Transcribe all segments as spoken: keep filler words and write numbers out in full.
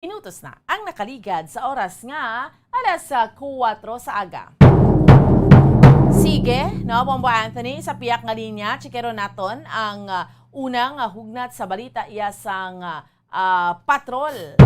minutos na ang nakaligad sa oras nga alas, ah, kuwatro sa aga. Sige, no, Bombo Anthony, sa piyak nga linya, tsikero naton ang, ah, una nga hugnat sa balita iya sang, ah, ah, patrol.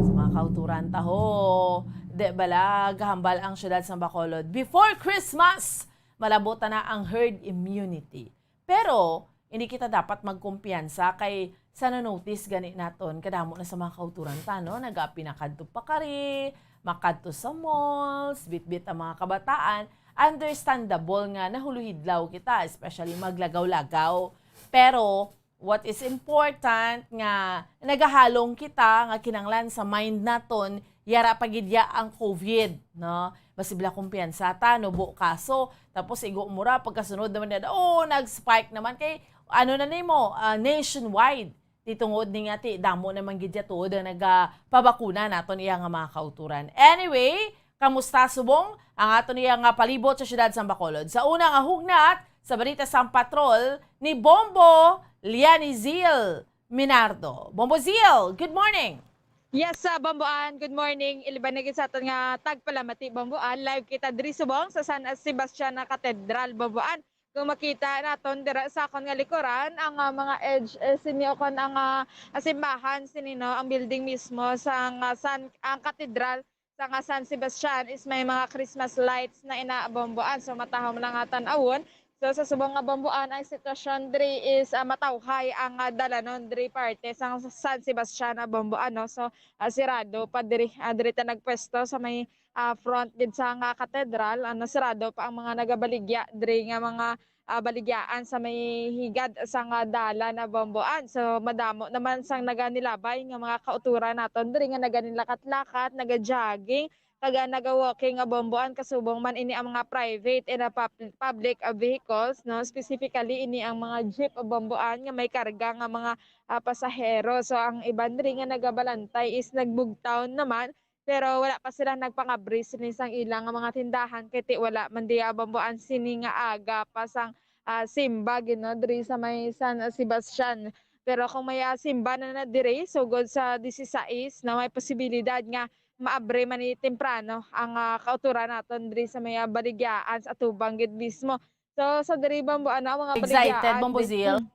Sa mga kauturan taho, di bala gahambal ang siyudad sa Bacolod before Christmas, malabot na ang herd immunity. Pero hindi kita dapat magkumpiyansa kay sa na-notice gani naton, kadamo na sa mga kauturan ta, no? Nagapinakadto pa kari, makadto sa malls, bitbit ang mga kabataan. Understandable nga nahuluhidlaw kita, especially maglagaw-lagaw. Pero what is important nga nagahalong kita nga kinanglan sa mind naton, yara pa gid ya ang covid, no? Basi bala kumpiyansa ta, nubo kaso, tapos igo mo ra, pagkasunod naman na, oh, nag-spike naman kay, ano na nimo, ah, nationwide. Ti tungod ni nga ti damo naman gid ya tuod ang nagapabakuna naton iya nga mga kauturan. Anyway, kamusta subong ang aton iya nga palibot sa siyudad sang Bacolod? Sa una nga hugnat sa balita sang patrol ni Bombo Lianizil Minardo. Bombo Zil, good morning. Yes, ah, Bombo Ann, good morning. Iliban na gid sa aton nga tagpalamati, Bombo Ann. Live kita diri subong sa San Sebastian nga Katedral, Bombo Ann. Kung makita naton dira sa akon nga likuran, ang, ah, mga edge, eh, sini o kon ang, ah, simbahan sini, no, ang building mismo sa nga San, ang katedral sa nga San Sebastian is may mga Christmas lights na ina, Bombo Ann. So, matahom lang nga tan-awon. So, sa subong nga, Bombo Ann, ang sitwasyon diri is, ah, matawhay ang, ah, dalanon diri parte sa San Sebastian, ah, Bombo Ann, no? So, ah, sirado pa diri, ah, diri ta nagpwesto sa may, ah, front gid sa nga katedral, ano, sirado pa ang mga nagabaligya diri nga mga, ah, baligyaan sa may higad sa nga dalan, ah, Bombo Ann. So, madamo naman sang naganilabay nga mga kauturan naton diri nga naganilakat-lakat, nagajogging, kag, ah, naga-walking, ah, Bombo Ann, kasubong man ini ang mga private and, ah, pub-, public, ah, vehicles, no? Specifically, ini ang mga jeep, ah, Bombo Ann, nga may karga nga mga, ah, pasahero. So, ang iban diri nga nagabalantay is nagbugtaw naman, pero wala pa sila nagpangabri sini sang ilang nga mga tindahan kay ti wala man diya, Bombo Ann, sini nga aga pa sang, ah, simba gid, no, diri sa may San Sebastian. Pero kung may, ah, simba na, na diri, sugod sa disisais, na may posibilidad nga maabri man ni temprano ang, ah, kauturan naton diri sa may, ah, baligyaan sa atubang gid mismo. So, sa diri, Bombo Ann, ang mga Excited, baligyaan Bombo diri, Zil? Hmm.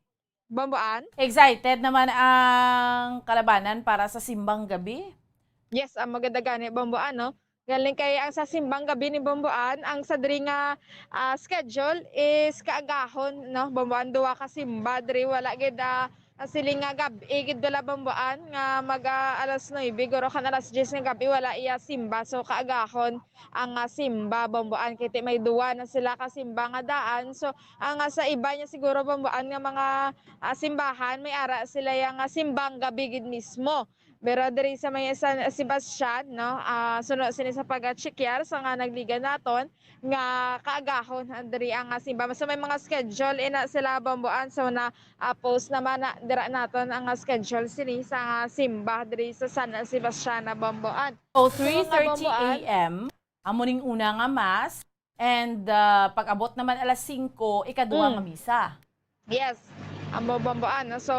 Bombo Ann? Excited naman ang kalabanan para sa simbang gabi? Yes, ang maganda gani, Bombo Ann, no? Galing kay ang sa simbang gabi ni Bombo Ann, ang sa diri nga, ah, schedule is kaagahon, no? Bombo Ann, duha ka simba diri, wala gid, ah, ang siling nga gab-i gid wala, Bombo Ann, nga mag, ah, alas nuebe, guro kan alas diyes nga gab-i, wala iya simba. So, kaagahon ang, ah, simba, Bombo Ann, kay ti may duwa na sila ka simba nga daan. So, ang, ah, sa iba niya siguro, Bombo Ann, nga mga, ah, simbahan, may ara sila yang, ah, simbang gabi gid mismo. Pero diri sa may San Sebastian, no, ah, suno sini sa pag-check sa nga nagligad naton, nga kaagahon, ah, diri ang, ah, simba. So, may mga schedule ina sila, Bombo Ann. So, na, ah, post naman na dira naton ang, ah, schedule sini sa, ah, simba diri sa San Sebastian, ah, Bombo Ann. So, So, mga Bombo Ann, three thirty A M, amo ning una nga mass, and, ah, pag-abot naman alas singko, ikaduha Mm. nga misa. Yes, amo, Bombo Ann, no? So,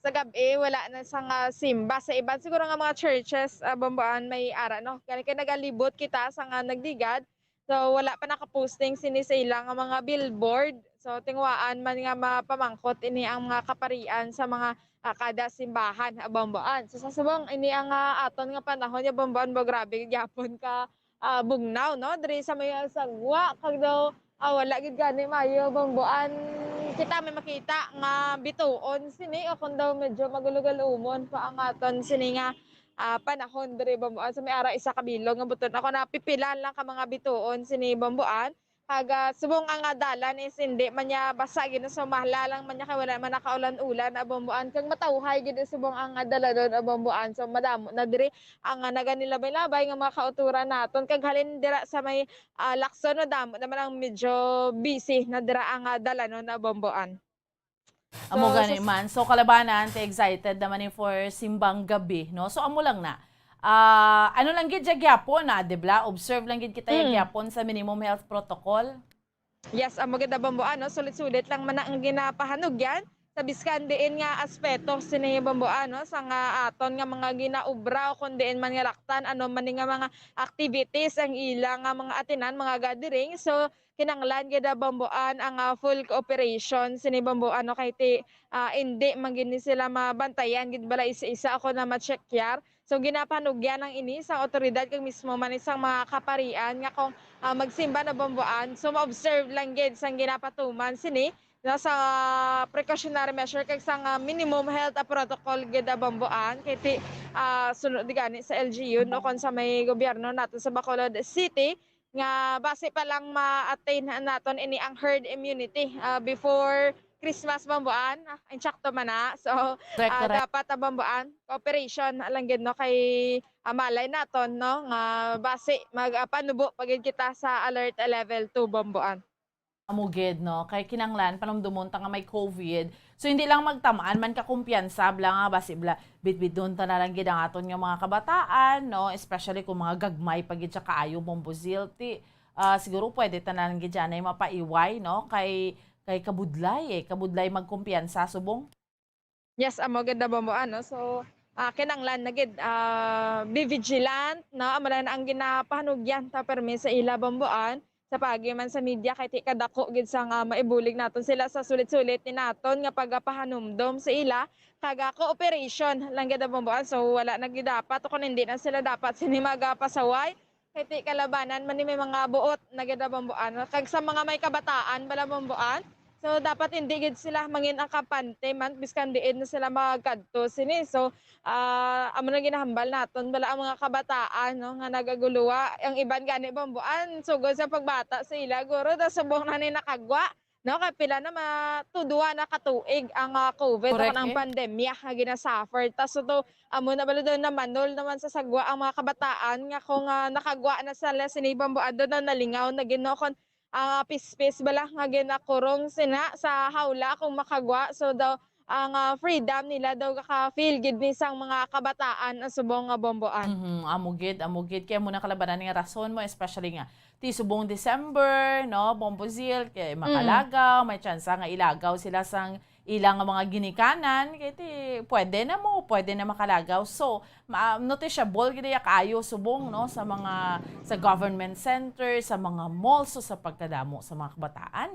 sa gab-i, wala na sa nga simba. Sa iban siguro nga mga churches, ah, Bombo Ann, may ara, no? Gani kay nagalibot kita sa nga nagligad. So, wala pa nakaposting sini sa ila nga mga billboard. So, tinguhaan man nga mapamangkot ini ang mga kaparian sa mga, ah, kada simbahan, ah, Bombo Ann. So, sa subong, ini ang, ah, aton nga panahon, ya, Bombo Ann, mo, grabe gyapon ka, ah, bugnaw, no? Diri sa may, ah, sagwa, kag daw, ah, wala gid gani maayo, Bombo Ann. Kita may makita nga bituon sini, o kung daw medyo magulo-galumon pa ang aton sini nga, ah, panahon diri, Bombo Ann. So, may ara isa ka bilog nga buton. Ako, napipilan lang ka mga bituon sini, Bombo Ann. Kag, ah, subong ang, ah, dalan is hindi man niya basa gid, so mahala lang man niya kay wala man nakaulan-ulan, ah, Bombo Ann. Kag matawhay gid subong ang, ah, dalanon, ah, Bombo Ann. So, madamo na diri ang, ah, naganilabay-labay nga mga kauturan naton. Kag halin dira sa may, ah, Lacson, madamo naman ang medyo busy na dira ang, ah, dalanon, ah, Bombo Ann. Amo So, gani sa man. So, kalabanan, ti excited naman ni for simbang gabi, no? So, amo lang na. Ah, ano lang gid ya gyapon, na, di ba? Observe lang gid kita ya Mm. gyapon sa minimum health protocol. Yes, amo gid, Bombo Ann, no? Sulit-sulit lang man ang ginapahanugyan. sa biskan diin nga aspeto sini, Bomboan, no, sa nga aton nga mga ginaobra o kon diin man nga laktan, ano man ni nga mga activities ang ila nga mga atinan, mga gathering. So, kinahanglan gid, ah, Bomboan, ang, ah, full cooperation sini, Bomboan, no, kay ti, ah, indi man gid ni sila mabantayan gid bala isa-isa ako na ma-checkar. So, ginapanugyan ang ini sang awtoridad kag mismo man sang mga kaparian nga kung, ah, magsimba na, Bomboan, so ma-observe lang gid sang ginapatuman sini, no, sa precautionary measure kag sa nga minimum health, ah, protocol gid, ah, Bomboan, kay ti, ah, sunod gani sa L G U, no, kon sa may gobyerno nato sa Bacolod City, nga basi pa lang ma-attain naton ini ang herd immunity, ah, before Christmas, Bomboan, ah, insakto man na. So, Correct, ah, correct. Dapat, ah, Bomboan, cooperation lang gid, no, kay, ah, malay naton, no, nga basi mag, ah, panubo pa gid kita sa alert level two, Bomboan. Amo gid, no? Kay kinahanglan panumdumon ta nga may COVID. So, hindi lang magtamaan man ka kumpiyansa, bala nga, basi, bala, bitbiton ta na lang gid ang aton nga mga kabataan, no? Especially kung mga gagmay pa gid siya kaayo, Bombo Zil. Ti, ah, siguro pwede ta na lang gid dyan ay mapaiway, no? Kay, kay kabudlay, eh. Kabudlay magkumpiyansa, subong. Yes, amo gid na, Bomboan, no? So, ah, kinahanglan na gid, ah, be vigilant, no? Amo na ang ginapahanugyan ta permi sa ila, Bomboan, sa paagi man sa media, kay ti kadako gid sa nga maibulig naton sila sa sulit-sulit ni naton nga pagapahanumdom sa ila, kag, ah, cooperation lang gid na, Bomboan. So, wala na gid dapat, o kung hindi na sila dapat sini magapasaway, kay ti kalabanan man ni may mga buot na gid na, Bomboan. Kag sa mga may kabataan bala, Bomboan, so dapat hindi gid sila mangin-akapante man biskan diin na sila magkadto sini. So, ah, amo na ginahambal naton bala ang mga kabataan, no, nga nagaguluwa. Ang iban gani, Bomboan, sugod sa pagbata sa ila, guro, da subong na ni nakagwa, no, kay pila na ma-, to duha na katuig ang, ah, COVID o Correct, kanang eh. Pandemya nga gina-suffer ta. So, to, amo na bala daw namanol naman sa sagwa ang mga kabataan nga kung, ah, nakagwa na sila sini, Bomboan, daw na nalingaw na gid, no, kung, ah, pispis bala nga ginakurong sina sa hawla kung makagwa. So, daw ang, ah, freedom nila daw ka-feel gid ni sang mga kabataan ang subong nga, Bomboan. Mhm, amo gid, amo gid. Kaya mo na kalabanan nga rason mo, especially nga ti subong December, no, Bombo Zil, kay makalagaw, may tsansa nga ilagaw sila sang ila nga mga ginikanan, kay ti pwede na mo, pwede na makalagaw. So, ma-, noticeable gid ya kaayo subong, no, sa mga, sa government center, sa mga malls, so sa pagkadamo sa mga kabataan.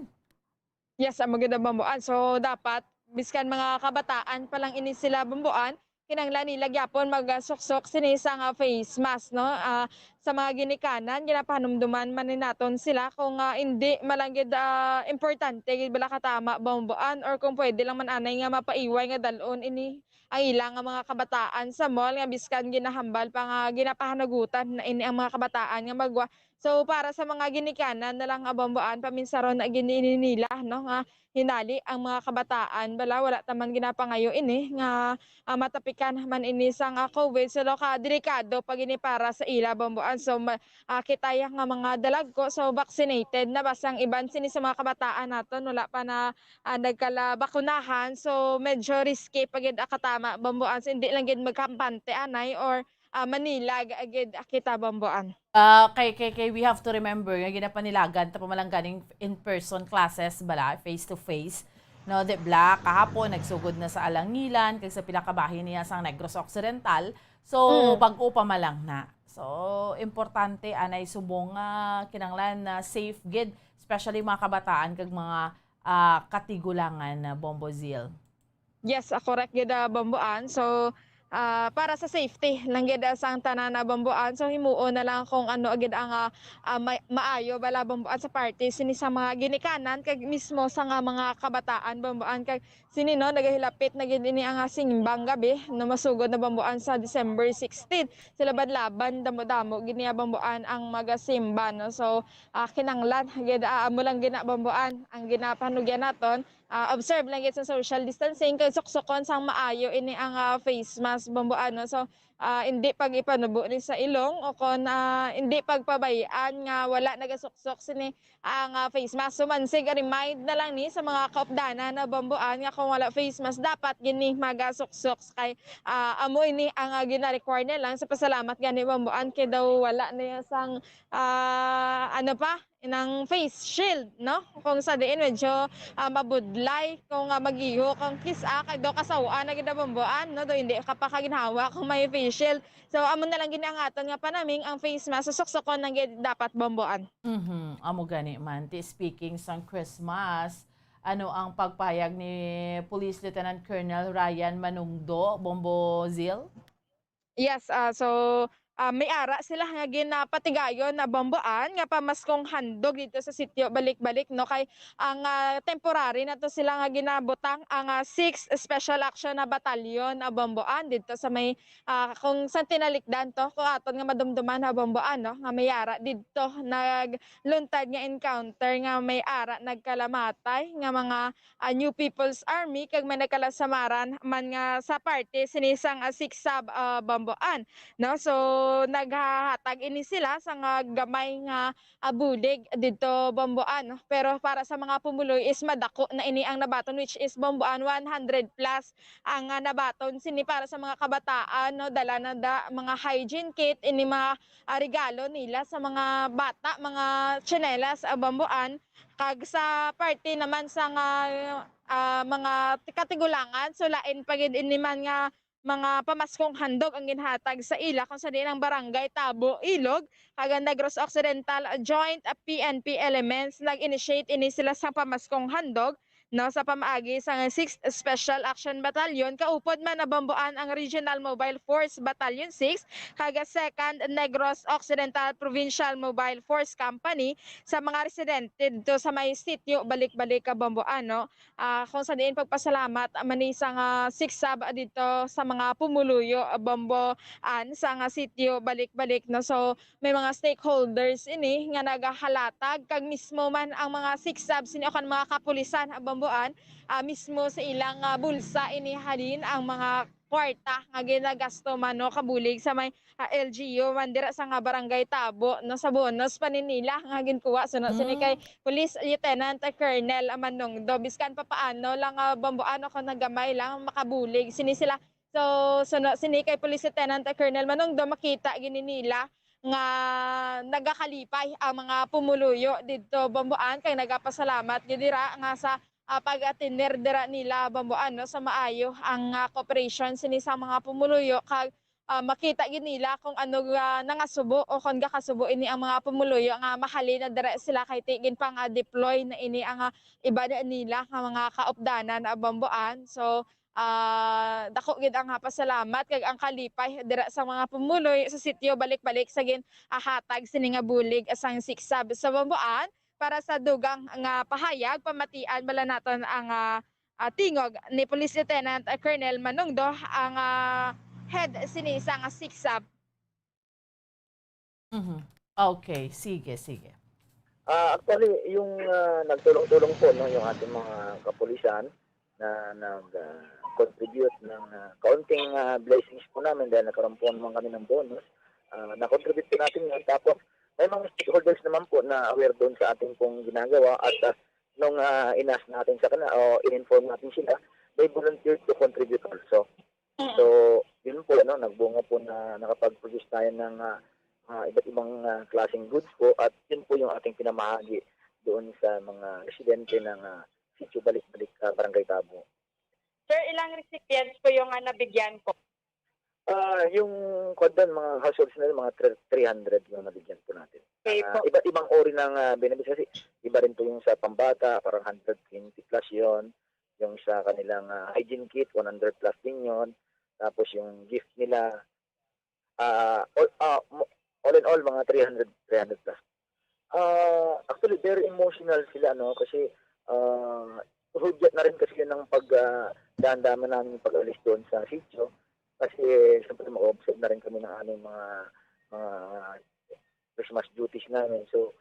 Yes, amo gid ang, Bomboan. So, dapat, biskan mga kabataan pa lang ini sila, Bomboan, kinahanglan nila gyapon magsuksok sini sa nga face mask, no? Ah, sa mga ginikanan, ginapahanumduman man ni naton sila kung, ah, hindi man lang gid, ah, importante gid bala katama, Bomboan, or kung pwede lang man anay nga mapaiway nga dalon ini ang ila nga mga kabataan sa mall, nga biskan ginahambal pa nga ginapahanagutan na ini ang mga kabataan nga magwa. So, para sa mga ginikanan na lang nga, Bomboan, paminsaron na gid ini nila, no, nga hinali ang mga kabataan bala, wala ta man ginapangayo ini nga, ah, matapikan man ini sa nga COVID. So, daw ka delikado pa gini para sa ila, Bomboan. So, ma-, ah, kita ya nga mga dalagko, so vaccinated na, basta ang iban sini sa mga kabataan naton wala pa na, ah, nagkalabakunahan. So, medyo risky pa gid, ah, katama, Bomboan. So, hindi lang gid magkampante anay or, ah, manilag, ah, gid, ah, kita, Bomboan. Ah, kay, kay, kay we have to remember nga ginapanilagan ta pa man lang ganing in-person classes bala, face to face. No, di bala, kahapon nagsugod na sa Alangilan kag sa pila ka bahin niya sang Negros Occidental. So, Mm. Bag-o pa man lang na. So, importante anay subong nga kinahanglan na safe gid, especially mga kabataan kag mga, ah, katigulangan na, Bombo Zil. Yes, ah, correct gid, ah, Bomboan. So, ah, para sa safety lang gid, ah, sang tanan na, Bomboan. So, himuon na lang kung ano gid ang, ah, ah, may, maayo bala, Bomboan, sa parte sini sa mga ginikanan kag mismo sa nga mga kabataan, Bomboan, kag sini, no, nagahilapit na gid ini ang, ah, simbang gabi, no, masugod na, Bomboan, sa December sixteen. Sila badlaban, damo-damo gid niya, Bomboan, ang magasimba, no. So, ah, kinanglan gid, ah, amo lang gina, Bomboan, ang ginapanugyan naton. Ah, observe lang gid sa social distancing, kag suksukon sang maayo ini ang, ah, face mask, Bomboan, no? So, ah, hindi pag-ipanubo ni sa ilong o kon, ah, hindi pagpabay-an nga wala nagasuksok sini ang, ah, face mask. So, mansig remind na lang ni sa mga kaupdanan na Bamboan nga kung wala face mask, dapat gini magasuksok kay, ah, amo ini ang, ah, gina-require nila. Sa pasalamat gani Bamboan kay daw wala na sang, ah, ano pa, inang face shield, no? Kung sa diin medyo, ah, mabudlay kung, ah, mag-iho kang kis-a kay daw kasawa na gid Bamboan, no? Daw hindi ka pa kaginhawa kung may face shield. So, amo na lang gini ang aton nga panaming, ang face mask, susuksukon lang gid dapat Bamboan. Mhm, amo gani man. Ti, speaking sang Christmas, ano ang pagpayag ni Police Lieutenant Colonel Ryan Manungdo, Bombo Zil? Yes, ah, so, ah, may ara sila nga ginapatigayon na Bamboan nga pamaskong handog dito sa sitio Balik-Balik, no? Kay ang, ah, temporary na to sila nga ginabutang ang, ah, sixth Special Action na Batalyon na Bamboan dito sa may, ah, kung sa tinalikdan to, kung aton nga madumduman na Bamboan, no? Nga may ara dito nagluntad nga encounter nga may ara nagkalamatay nga mga, ah, New People's Army kag may nagkalasamaran man nga sa parte sini sang, ah, sixth Sab, ah, Bamboan, no? So, naghahatag ini sila sang, ah, gamay nga, ah, bulig didto Bamboan, no? Pero para sa mga pumuluyo is madako na ini ang nabaton, which is Bamboan one hundred plus ang, ah, nabaton sini para sa mga kabataan, no? Dala na da mga hygiene kit, ini mga, ah, regalo nila sa mga bata, mga tsinelas, ah, Bamboan. Kag sa parte naman sa nga, ah, mga ti-, katigulangan, so lain pa gid ini man nga mga pamaskong handog ang ginhatag sa ila, kung sa diin ang Barangay Tabo, Ilog, kag ang Negros Occidental Joint P N P elements. Nag-initiate ini sila sa pamaskong handog, no, sa pamaagi sa sixth Special Action Battalion, kaupod man na Bamboan ang Regional Mobile Force Battalion six, kag second Negros Occidental Provincial Mobile Force Company, sa mga residente dito sa may sitio Balik-Balik, Bamboan, no? Ah, kung sa diin pagpasalamat, ah, man ni sang, ah, sixth Sab, ah, dito sa mga pumuluyo, ah, Bamboan, sang, ah, sitio Balik-Balik, no? So, may mga stakeholders ini nga nagahalatag, kag mismo man ang mga sixth Sab sini o kan mga kapulisan, ah, Bamboan, ah, mismo sa ilang, ah, bulsa ini halin ang mga kwarta nga ginagasto man, no, kabulig sa may, ah, L G U man dira sa nga Barangay Tabo, no, sa bonus pa ni nila nga ginkuha. Suno sini kay Police Lieutenant Colonel Manungdo, biskan pa paano lang, ah, Bamboan o kon nagamay lang makabulig sini sila. So, suno sini kay Police Lieutenant Colonel Manungdo, makita gini nila nga nagakalipay ang mga pumuluyo didto Bamboan, kay nagapasalamat gid dira nga sa, ah, pag-atender dira nila Bamboan, no, sa maayo ang, ah, cooperation sini sa mga pumuluyo, kag, ah, makita gid nila kung ano nga nangasubo o kon gakasubo ini ang mga pumuluyo nga mahalin na dira sila, kay ti-, ginpang, ah, deploy na ini ang, ah, iba na nila nga mga kaupdanan, ah, Bamboan. So, ah, dako gid ang, ah, pasalamat kag ang kalipay dira sa mga pumuloy sa sitio Balik-Balik sa gin, ah, hatag sini nga bulig sang sixth Sab sa Bamboan. Para sa dugang nga pahayag, pamatian bala naton ang, ah, ah, tingog ni Police Lieutenant, ah, Colonel Manungdo, ang, ah, head sini sang sixth Sab. Mhm. Okay, sige, sige. Ah, actually, yung, ah, nagtulong-tulong po, no, yung ating mga kapulisan na nag, ah, contribute ng, ah, kaunting, ah, blessings po namin dahil nagkaroon po naman kami ng bonus. Ah, na-contribute po natin yun. Tapos, may mga stakeholders naman po na aware doon sa ating pong ginagawa at, ah, nung, ah, inas natin sa kanila o in-inform natin sila, they volunteered to contribute also. Mm. So, yun po, ano, nagbunga po na nakapag-produce tayo ng, ah, ah, iba't ibang, ah, klaseng goods po at yun po yung ating pinamahagi doon sa mga residente ng, ah, Sitio Balik-Balik, ah, Barangay Tabo. Sir, ilang recipients po yung, ah, nabigyan po? Ah, yung kwan doon, mga households na yun, mga tre-, three hundred yung nabigyan po natin. Okay. Ah, po. Iba't ibang uri ng, ah, benefits kasi iba rin po yung sa pambata, parang hundred twenty plus yon. Yung sa kanilang, ah, hygiene kit, one hundred plus din yon. Tapos yung gift nila, ah, all, ah, mo-, all in all, mga three hundred, three hundred plus. Ah, actually, very emotional sila, no? Kasi, ah, hudyat na rin kasi yun ang pag, ah, dahan-dahan namin pag-alis doon sa sitio. Kasi, siyempre, mag-observe na rin kami ng aming mga, mga Christmas duties namin. So,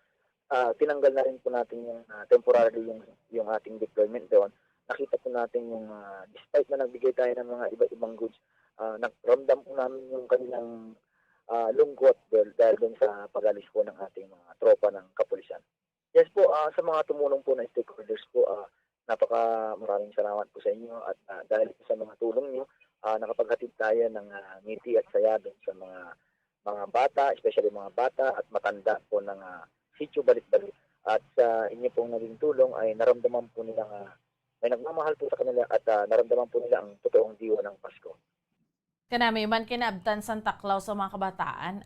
ah, tinanggal na rin po natin yung, ah, temporarily yung, yung ating deployment doon. Nakita po natin yung, ah, despite na nagbigay tayo ng mga iba't ibang goods, ah, naramdam po namin yung kanilang, ah, lungkot dahil, dahil dun sa pag-alis po ng ating mga tropa ng kapulisan. Yes po, ah, sa mga tumulong po na stakeholders po, ah, napaka maraming salamat po sa inyo at, ah, dahil po sa mga tulong niyo, ah, nakapaghatid tayo ng, ah, ngiti at saya dun sa mga, mga bata, especially mga bata at matanda po ng, ah, Sitio Balik-Balik. At sa inyo pong naging tulong ay naramdaman po nila nga may nagmamahal po sa kanila at, ah, naramdaman po nila ang totoong diwa ng Pasko. Kanami man kinaabtan Santa Claus sa mga kabataan.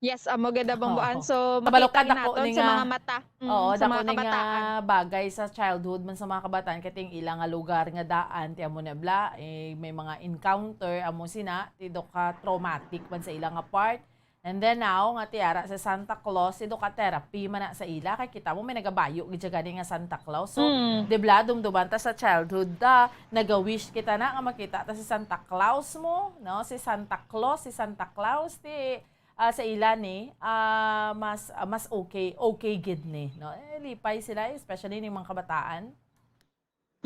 Yes, amo gid, Bombo Ann. Oo. So, kabalo makita ka, dako ginaton ni sa nga, mga mata. Mm, oo, sa dako mga ni nga kabataan. Bagay sa childhood man sa mga kabataan, kay ting ila nga lugar nga daan, ti amo na bla, eh, may mga encounter, amo sina, ti do ka traumatic man sa ila nga part. And then now, nga tiara sa Santa Claus, ti do ka therapy man na sa ila, kay kita mo may nagabayo gid siya gani nga Santa Claus. So, mm, di bla, dumduman ta sa childhood ta, nagawish kita na nga makita ta si Santa Claus mo, no? Si Santa Claus, si Santa Claus, ti ah, sa ila ni, ah, mas, ah, mas okay, okay gid ni, no? Eh, lipay sila, especially ning mga kabataan.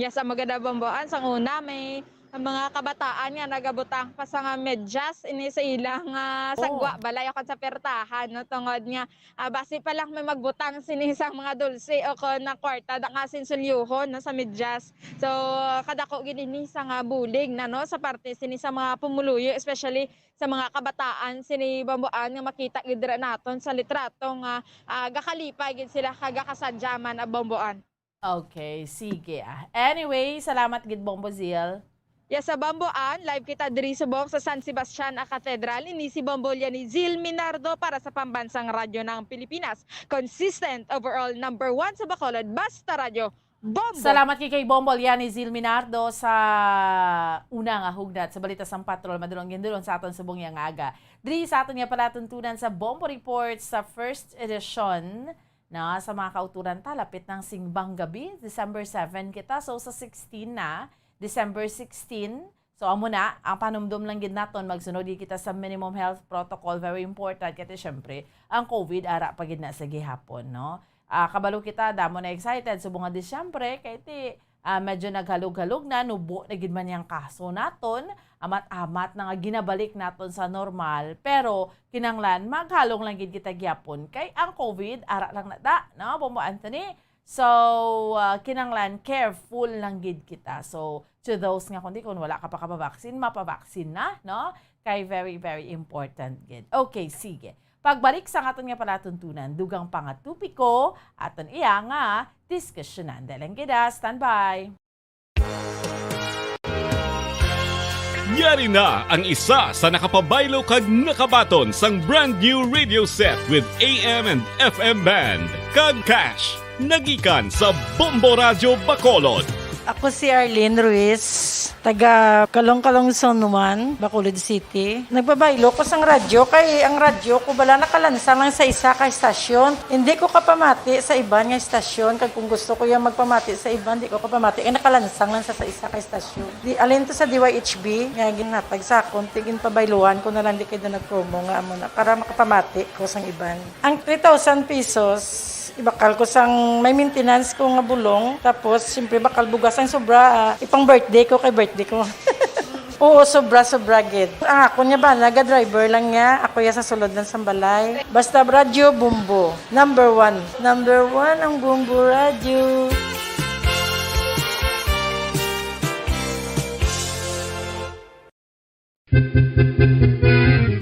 Yes, ang maganda, Bombo Ann, sang una may mga kabataan nga nagabutang pa sa nga medyas ini sa ilang, ah, sagwa, balay, o sa pertahan, no? Tungod nga, ah, basi pa lang may magbutang sini sa mga dulce o kon na kwarta da nga sinsulyohon, no, sa medyas. So, kadako gid ini sa nga bulig na, no, sa parte sini sa mga pumuluyo, especially sa mga kabataan sini, Bombo Ann, nga makita gid dira naton sa litrato nga, ah, gakalipay gid sila kag gakasadya man, ah, Bombo Ann. Okay, sige, ah. Anyway, salamat gid, Bombo Zil. Yes, sa Bombo Ann, live kita diri subong sa San Sebastian, ah, Cathedral. Ini si Bombo Liani Zil Minardo para sa Pambansang Radyo ng Pilipinas. Consistent, overall, number one sa Bacolod. Basta Radyo, Bombo. Salamat kay, kay Bombo Liani Zil Minardo sa una nga hugnat sa balita sang patrol. Madulong gindulong sa aton subong nga aga. Diri sa aton nga palatuntunan sa Bombo Report sa first edition na sa mga kauturan ta, lapit ng Simbang Gabi, December seven kita. So, sa sixteen na, December sixteen, so, amo na, ang panumdom lang gid naton, magsunod gid kita sa minimum health protocol, very important, kasi syempre, ang COVID, ara pa gid na sa gihapon, no? Ah, kabalo kita, damo na excited, subong nga Disyembre, kay ti, ah, medyo naghalog-halog na, nubo na gid man yang kaso naton, amat-amat na nga ginabalik naton sa normal, pero kinanglan, maghalong lang gid kita gihapon, kay ang COVID, ara lang na da, no, Bombo Anthony? So, ah, kinanglan careful lang gid kita. So, to those nga kundi kung wala ka pa kapabaksin, mapabaksin na, no? Kay very, very important gid. Okay, sige. Pagbalik sa aton nga palatuntunan, dugang pa nga topiko, aton iya nga diskusyonan. Dalang gid, ah, standby. Yari na ang isa sa nakapabaylo kag nakabaton sang brand new radio set with A M and F M band kag cash. Nagikan sa Bombo Radyo Bacolod. Ako si Arlene Ruiz, taga Kalong-Kalong Zone one, Bacolod City. Nagbabaylo ko sang radyo kay ang radyo ko bala nakalansang lang sa isa ka istasyon. Hindi ko kapamati sa iban nga istasyon, kag kung gusto ko yung magpamati sa iban, di ko kapamati kay nakalansang lang sa, sa isa ka istasyon. Di, alin to sa D Y H B nga ginhatag sa akon, ti ginpabayluhan ko na lang di kay da nagpromo nga amo na para makapamati ko sang iban. Ang three thousand pesos, ibakal ko sang may maintenance ko nga bulong. Tapos, siyempre, bakal bugas ang sobra, ah, ipang birthday ko kay birthday ko. Oo, sobra, sobra gid. Ang ako niya ba, naga-driver lang niya. Ako ya sa sulod lang sa balay. Basta radyo, Bombo. Number one. Number one ang Bombo Radyo.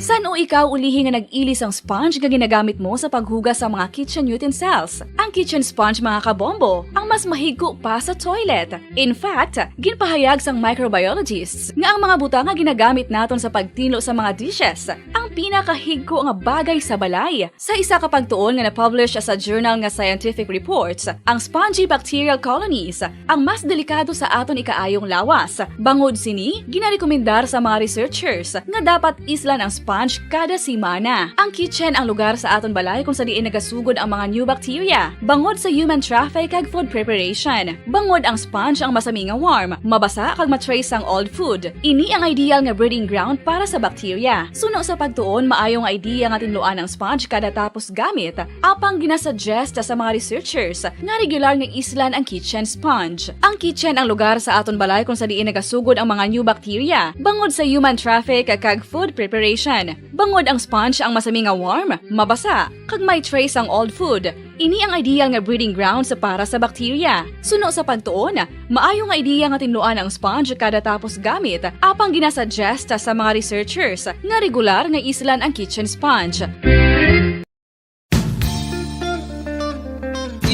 San-o ikaw ulihi nga nag-ili sang sponge nga ginagamit mo sa paghugas sa mga kitchen utensils? Ang kitchen sponge, mga kabombo, ang mas mahigko pa sa toilet. In fact, ginpahayag sang microbiologists nga ang mga butang nga ginagamit naton sa pagtinlo sa mga dishes ang pinakahigko nga bagay sa balay. Sa isa ka pagtuon nga na-publish sa journal nga Scientific Reports, ang spongy bacterial colonies ang mas delikado sa aton ikaayong lawas. Bangod sini, ginarekomendar sa mga researchers nga dapat islan ang sponge kada semana. Ang kitchen ang lugar sa aton balay kung sa diin nagasugod ang mga new bacteria, bangod sa human traffic kag food preparation. Bangod ang sponge ang masami nga warm, mabasa kag ma-trace ang old food. Ini ang ideal nga breeding ground para sa bacteria. Suno sa pagtuon, maayo nga idea nga tinluan ang sponge kada tapos gamit, apang ginasuggest sa mga researchers nga regular nga islan ang kitchen sponge. Ang kitchen ang lugar sa aton balay kung sa diin nagasugod ang mga new bacteria, bangod sa human traffic kag food preparation. Bangod ang sponge ang masami nga warm, mabasa, kag may trace ang old food, ini ang ideal nga breeding ground sa para sa bacteria. Suno sa pagtuon, maayo nga idea nga tinluan ang sponge kada tapos gamit, apang ginasuggest sa mga researchers nga regular nga islan ang kitchen sponge.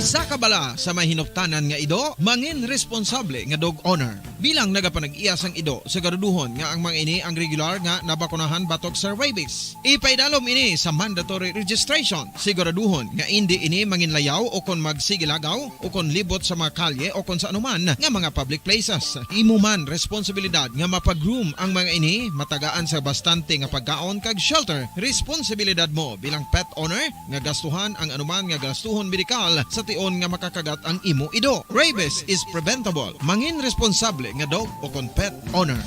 Isa ka bala sa may hinuptanan nga ido, mangin responsable nga dog owner. Bilang nagapanag-iya sang ido, siguraduhon nga ang mga ini ang regular nga nabakunahan batok sa rabies. Ipaidalom ini sa mandatory registration. Siguraduhon nga indi ini manginlayaw o kon magsigilagaw o kon libot sa mga kalye o kon sa anuman nga mga public places. Imo man responsibilidad nga mapag-groom ang mga ini, matagaan sa bastante nga pagkaon kag shelter. Responsibilidad mo bilang pet owner nga gastuhan ang anuman nga gastuhon medikal sa tion nga makakagat ang imo ido. Rabies is preventable. Mangin responsable nga dog o kon pet owner.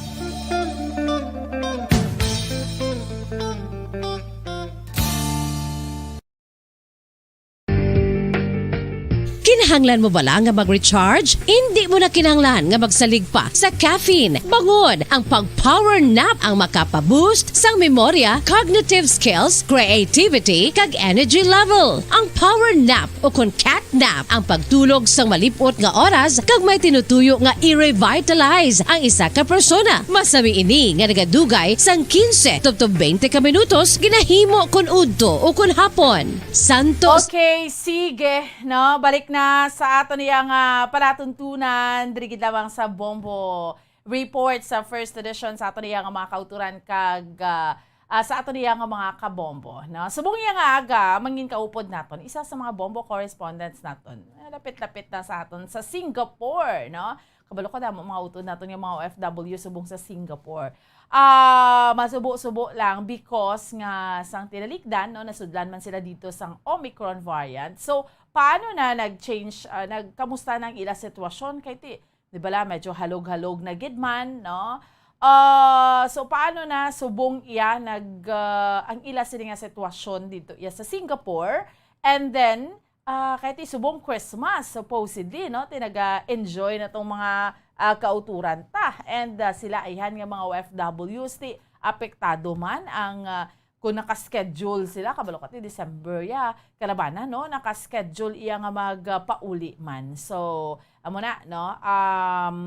Kinahanglan mo bala nga mag-recharge? Indi mo na kinahanglan nga magsalig pa sa caffeine. Bangod ang pag-power nap ang makapa-boost sang memorya, cognitive skills, creativity, kag energy level. Ang power nap o kon cat nap ang pagtulog sang malip-ot nga oras kag may tinutuyo nga i-revitalize ang isa ka persona. Masami ini nga nagadugay sang quince tubtob twenty ka minutos, ginahimo kon udto o kon hapon. Santos. Okay, sige, no? Balik na sa aton iya nga palatuntunan, diri gid lamang sa Bombo Report sa first edition sa aton iya nga mga kauturan kag, ah, ah, sa aton iya nga mga kabombo, no? Subong iya nga aga, mangin kaupod naton isa sa mga bombo correspondents naton. Eh, lapit-lapit na sa aton sa Singapore, no? Kabalo ko, damo mga utod naton nga mga O F W subong sa Singapore. Ah, masubo-subo lang because nga sang tinalikdan, no, nasudlan man sila dito sang Omicron variant. So, paano na nag-change, ah, nag-, kamusta na ang ila sitwasyon? Kay ti, di ba la, medyo halog-halog na gid man, no? Ah, so, paano na subong iya nag, ah, ang ila sini nga sitwasyon dito iya sa Singapore? And then, ah, kay ti subong Christmas, supposedly, no? Ti naga-enjoy na tong mga, ah, kauturan ta. And, ah, sila ayhan nga mga O F Ws, ti apektado man ang, ah, kung naka-schedule sila, kabalo ka ti December, ya, kalabanan, no? Naka-schedule iya nga mag, ah, pauli man. So, amo na, no? Um,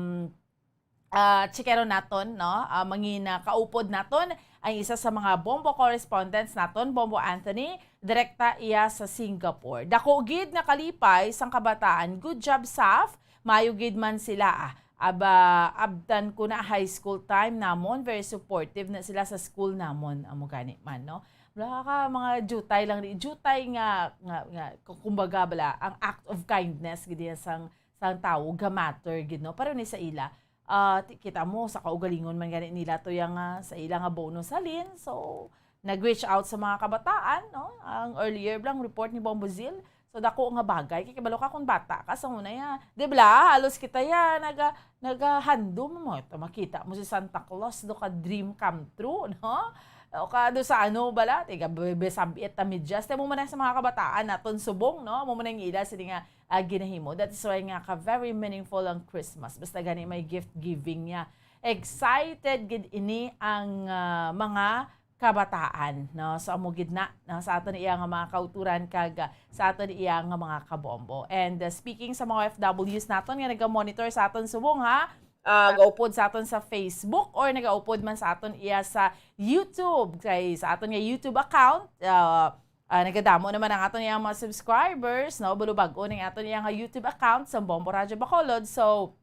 ah, chikeron naton, no? Ah, mangin, ah, kaupod naton ang isa sa mga Bombo correspondents naton, Bombo Anthony, direkta iya sa Singapore. Dako gid nga kalipay sang kabataan. Good job, Saf. Maayo gid man sila, ah. Aba, abtan ko na high school time namon, very supportive na sila sa school namon. Amo gani man, no? Wala ka mga jutay lang ni, jutay nga, nga, nga, kumbaga bala, ang act of kindness gid yan sang, sang tawo, ga-matter gid, no? Pero ni sa ila, ah, ti-, kita mo, sa kaugalingon man gani nila to yang, ah, sa ila nga bonus halin. So, nag-reach out sa mga kabataan, no? Ang earlier lang report ni Bombo Zil. So, dako nga bagay. Kay kabalo ka kung bata ka, sa una ya, di ba? Halos kita ya, naga-, nagahandom mo. Ito, makita mo si Santa Claus, do ka dream come true, no? O ka do sa ano bala, tiga bebe sabiit ta medyas. Tayo mo man sa mga kabataan naton subong, no? Mo man ang ila, sini nga, ah, ginahimo. That is why nga ka very meaningful ang Christmas. Basta gani may gift giving niya. Excited gid ini ang, ah, mga kabataan, no? So, amo gid na, no? Sa aton iya nga mga kauturan kag, ah, sa aton iya nga mga kabombo. And, ah, speaking sa mga O F Ws naton nga naga-monitor sa aton subong, ha? Ah, gaupod sa aton sa Facebook or nagaupod man sa aton iya sa YouTube. Kay sa aton nga YouTube account, ah, ah, nagadamo naman ang aton iya mga subscribers, no? Bulubag-o ning aton iya nga YouTube account sa Bombo Radyo Bacolod. So,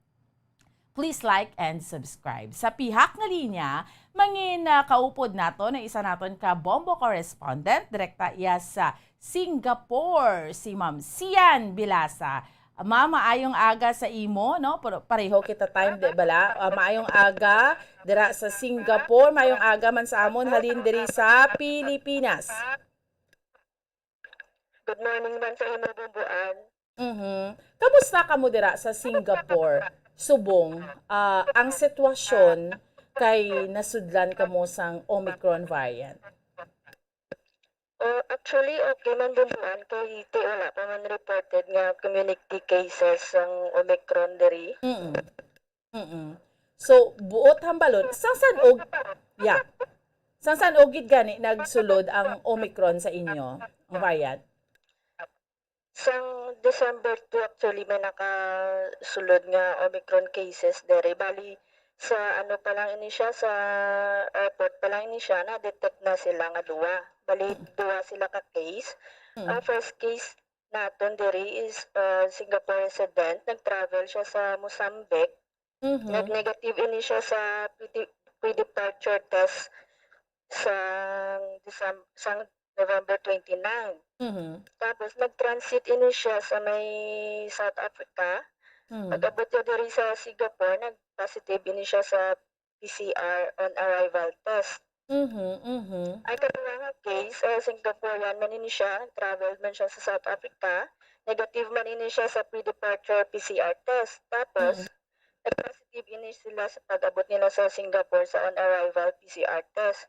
please like and subscribe. Sa pihak nga linya, mangin, ah, kaupod naton ang isa naton ka Bombo correspondent, direkta iya sa Singapore, si Ma'am Sian Bilasa. Ma'am, maayong aga sa imo, no? Pero pareho kita time, di bala? Ah, maayong aga dira sa Singapore, maayong aga man sa amon halin diri sa Pilipinas. Good morning man sa imo, Bumbuan. Mhm. Kamusta kamo dira sa Singapore? Subong, ah, ang sitwasyon kay nasudlan kamo sang Omicron variant. Oh, actually, okay man, Bumbuan, kay ti wala pa man reported nga community cases sang Omicron diri. Mm. Mm. So, buot hambalon, sang san-o, yeah. Sang san-o gid gani nagsulod ang Omicron sa inyo, ang variant? Sang December two, actually, may nakasulod nga Omicron cases diri. Bali, sa ano pa lang ini siya, sa airport pa lang ini siya, na-detect na sila nga duwa. Bali, duwa sila ka case. Ang first case naton diri is uh, Singapore resident. Nag-travel siya sa Mozambique. Mhm. Nag-negative ini siya sa pre-, pre-departure test sang Decem-, sang November twenty-nine. Mhm. Tapos nag-transit ini siya sa may South Africa. Mhm. Pag-abot niya diri sa Singapore, nag-positive ini siya sa P C R on arrival test. Mhm. Mhm. Ang kaduha nga case, uh, Singaporean man ini siya, nag-travel man siya sa South Africa. Negative man ini siya sa pre-departure P C R test. Tapos, Mhm. nag-positive ini sila sa pag-abot nila sa Singapore sa on-arrival P C R test.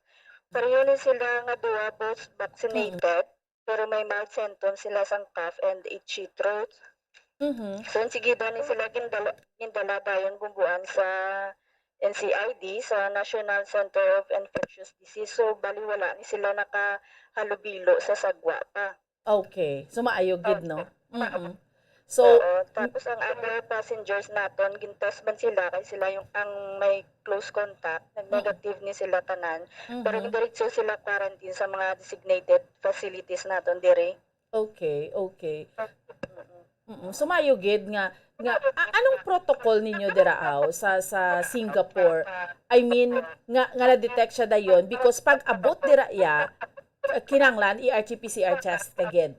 Pareho ni sila nga duha, both vaccinated, pero may mild symptoms sila sang cough and itchy throat. Mhm. So, insigida ni sila gindala, gindala dayon, Bumbuan, sa N C I D, sa National Center of Infectious Disease. So, bali wala ni sila nakahalubilo sa sagwa pa. Okay. So, maayo gid, no? Mm. So, Oo, tapos ang other passengers naton, gintest man sila kay sila yung ang may close contact, nag-negative ni sila tanan. Pero Mhm. diretso sila quarantine sa mga designated facilities naton diri. Okay, okay. Mm-mm. Mm. So, maayo gid nga, nga a- anong protocol ninyo dira aw sa sa Singapore? I mean, nga nga na-detect siya dayon because pag abot dira iya, kinahanglan i-R T P C R test ka gid.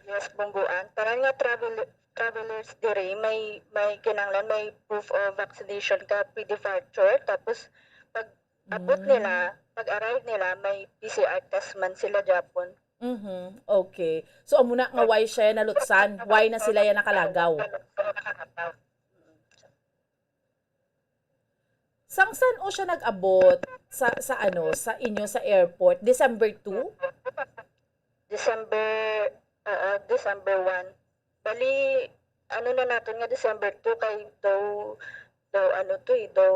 Yes, Bumbuan. Tanan nga travel travelers diri may may kinahanglan may proof of vaccination ka pre-departure, tapos pag abot Mm. nila, pag arrive nila, may P C R test man sila gyapon. Mhm. Okay. So, amo na nga why siya nalutsan? Why na sila ya nakalagaw? Sang san-o siya nag-abot sa sa ano, sa inyo sa airport? December two? December, oo, December one. Bali, ano na naton nga December two kay daw, daw ano to eh, daw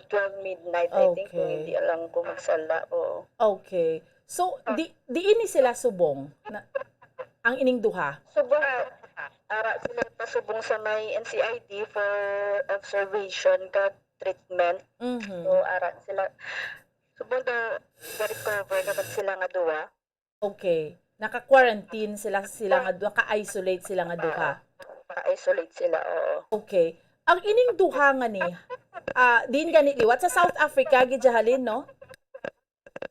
twelve midnight, I think, kung Okay. hindi alam ko magsala. Oo. Okay. So, di diin ni sila subong na, ang ining duha? Subong, ara sila pasubong sa may N C I D for observation kag treatment. Mhm. So, ara sila. Subong daw, ga-recover naman sila nga duwa. Okay. Naka-quarantine sila, sila nga duha, ka-isolate sila nga duha. Ka-isolate sila, oo. Okay. Ang ining duha nga ni, ah, din gani liwat sa South Africa gid siya halin, no?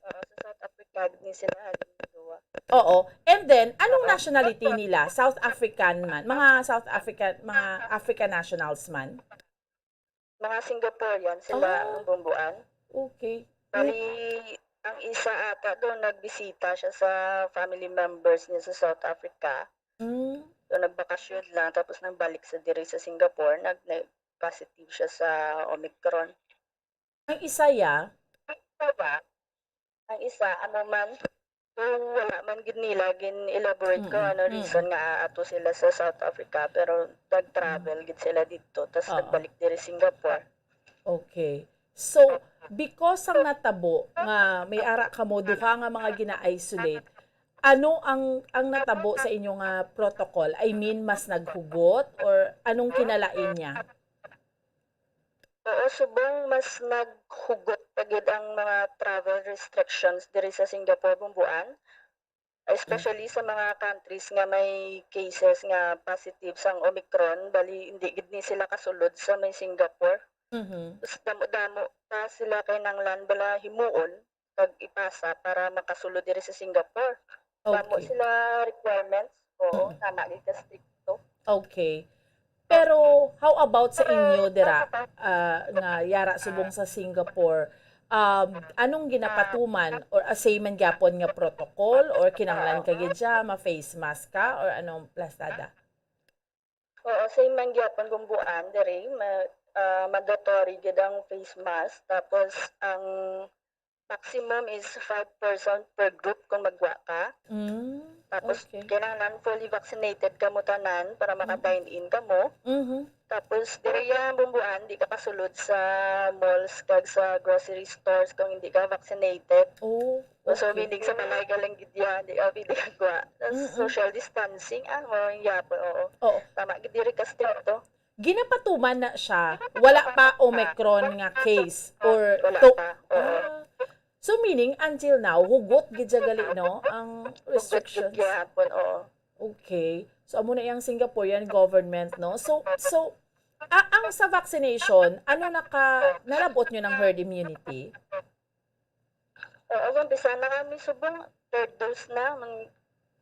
Oo, sa South Africa ni sila halin duwa. Oo. And then, anong nationality nila? South African man? Mga South African, mga African nationals man? Mga Singaporean sila Ah. ang Bumbuan. Okay. Bali, ang isa ata doon, nagbisita siya sa family members niya sa South Africa. Mm. So, nagbakasyon lang, tapos nang balik sa diri sa Singapore, nag, nag-positive siya sa Omicron. Ang isa ya, Ang isa, ano man, kung wala man gid nila gin-elaborate kung Mm-mm, ano reason mm-mm. Nga ato sila sa South Africa, pero nag-travel gid sila dito, tas Oo. Nagbalik diri Singapore. Okay. So, because ang natabo nga may ara kamo duha nga mga gina-isolate, ano ang ang natabo sa inyo nga protocol? I mean, mas naghugot or anong kinalain niya? Oo, subong mas naghugot pa gid ang mga travel restrictions diri sa Singapore, Bumbuan. Especially sa mga countries nga may cases nga positive sang Omicron, bali hindi gid ni sila kasulod sa may Singapore. Mhm. Mas damo-damo pa sila kinahanglan bala himuon kag ipasa para makasulod diri sa Singapore. Damo Okay. sila requirements. Oo, Mm. Tama gid ka stricto. Okay. Pero how about sa inyo dira, ah, nga yara subong sa Singapore? Um, anong ginapatuman or, ah, same man gyapon nga protocol or kinahanglan ka gid siya ma-face mask ka or anong plasada? Oo, same man gyapon, Bumbuan, diri ma-, ah, mandatory gid ang face mask. Tapos ang maximum is five person per group kung magwa ka. Mm, Tapos okay. Kailangan fully vaccinated kamo tanan para maka-dine in kamo. Mhm. Tapos diri ya, Bumbuan, di ka kasulod sa malls kag sa grocery stores kung hindi ka vaccinated. Oh, So, okay. meaning sa balay ka lang gid ya, di ka pwede kagwa. Tapos Mm-mm. social distancing, ah, mo ang yapon, oo. Oo. Tama gid, diri ka stricto. Ginapatuman na siya. Wala pa Omicron nga case or Wala to. pa, oo. Ah. So meaning until now hugot gid siya gali, no, ang Hugot gid restrictions. Gyapon, oo. Okay. So amo na yang Singaporean government, no. So so a- ang sa vaccination, ano naka nalabot nyo ng herd immunity? Oo, umpisa na kami subong third dose na. Mang,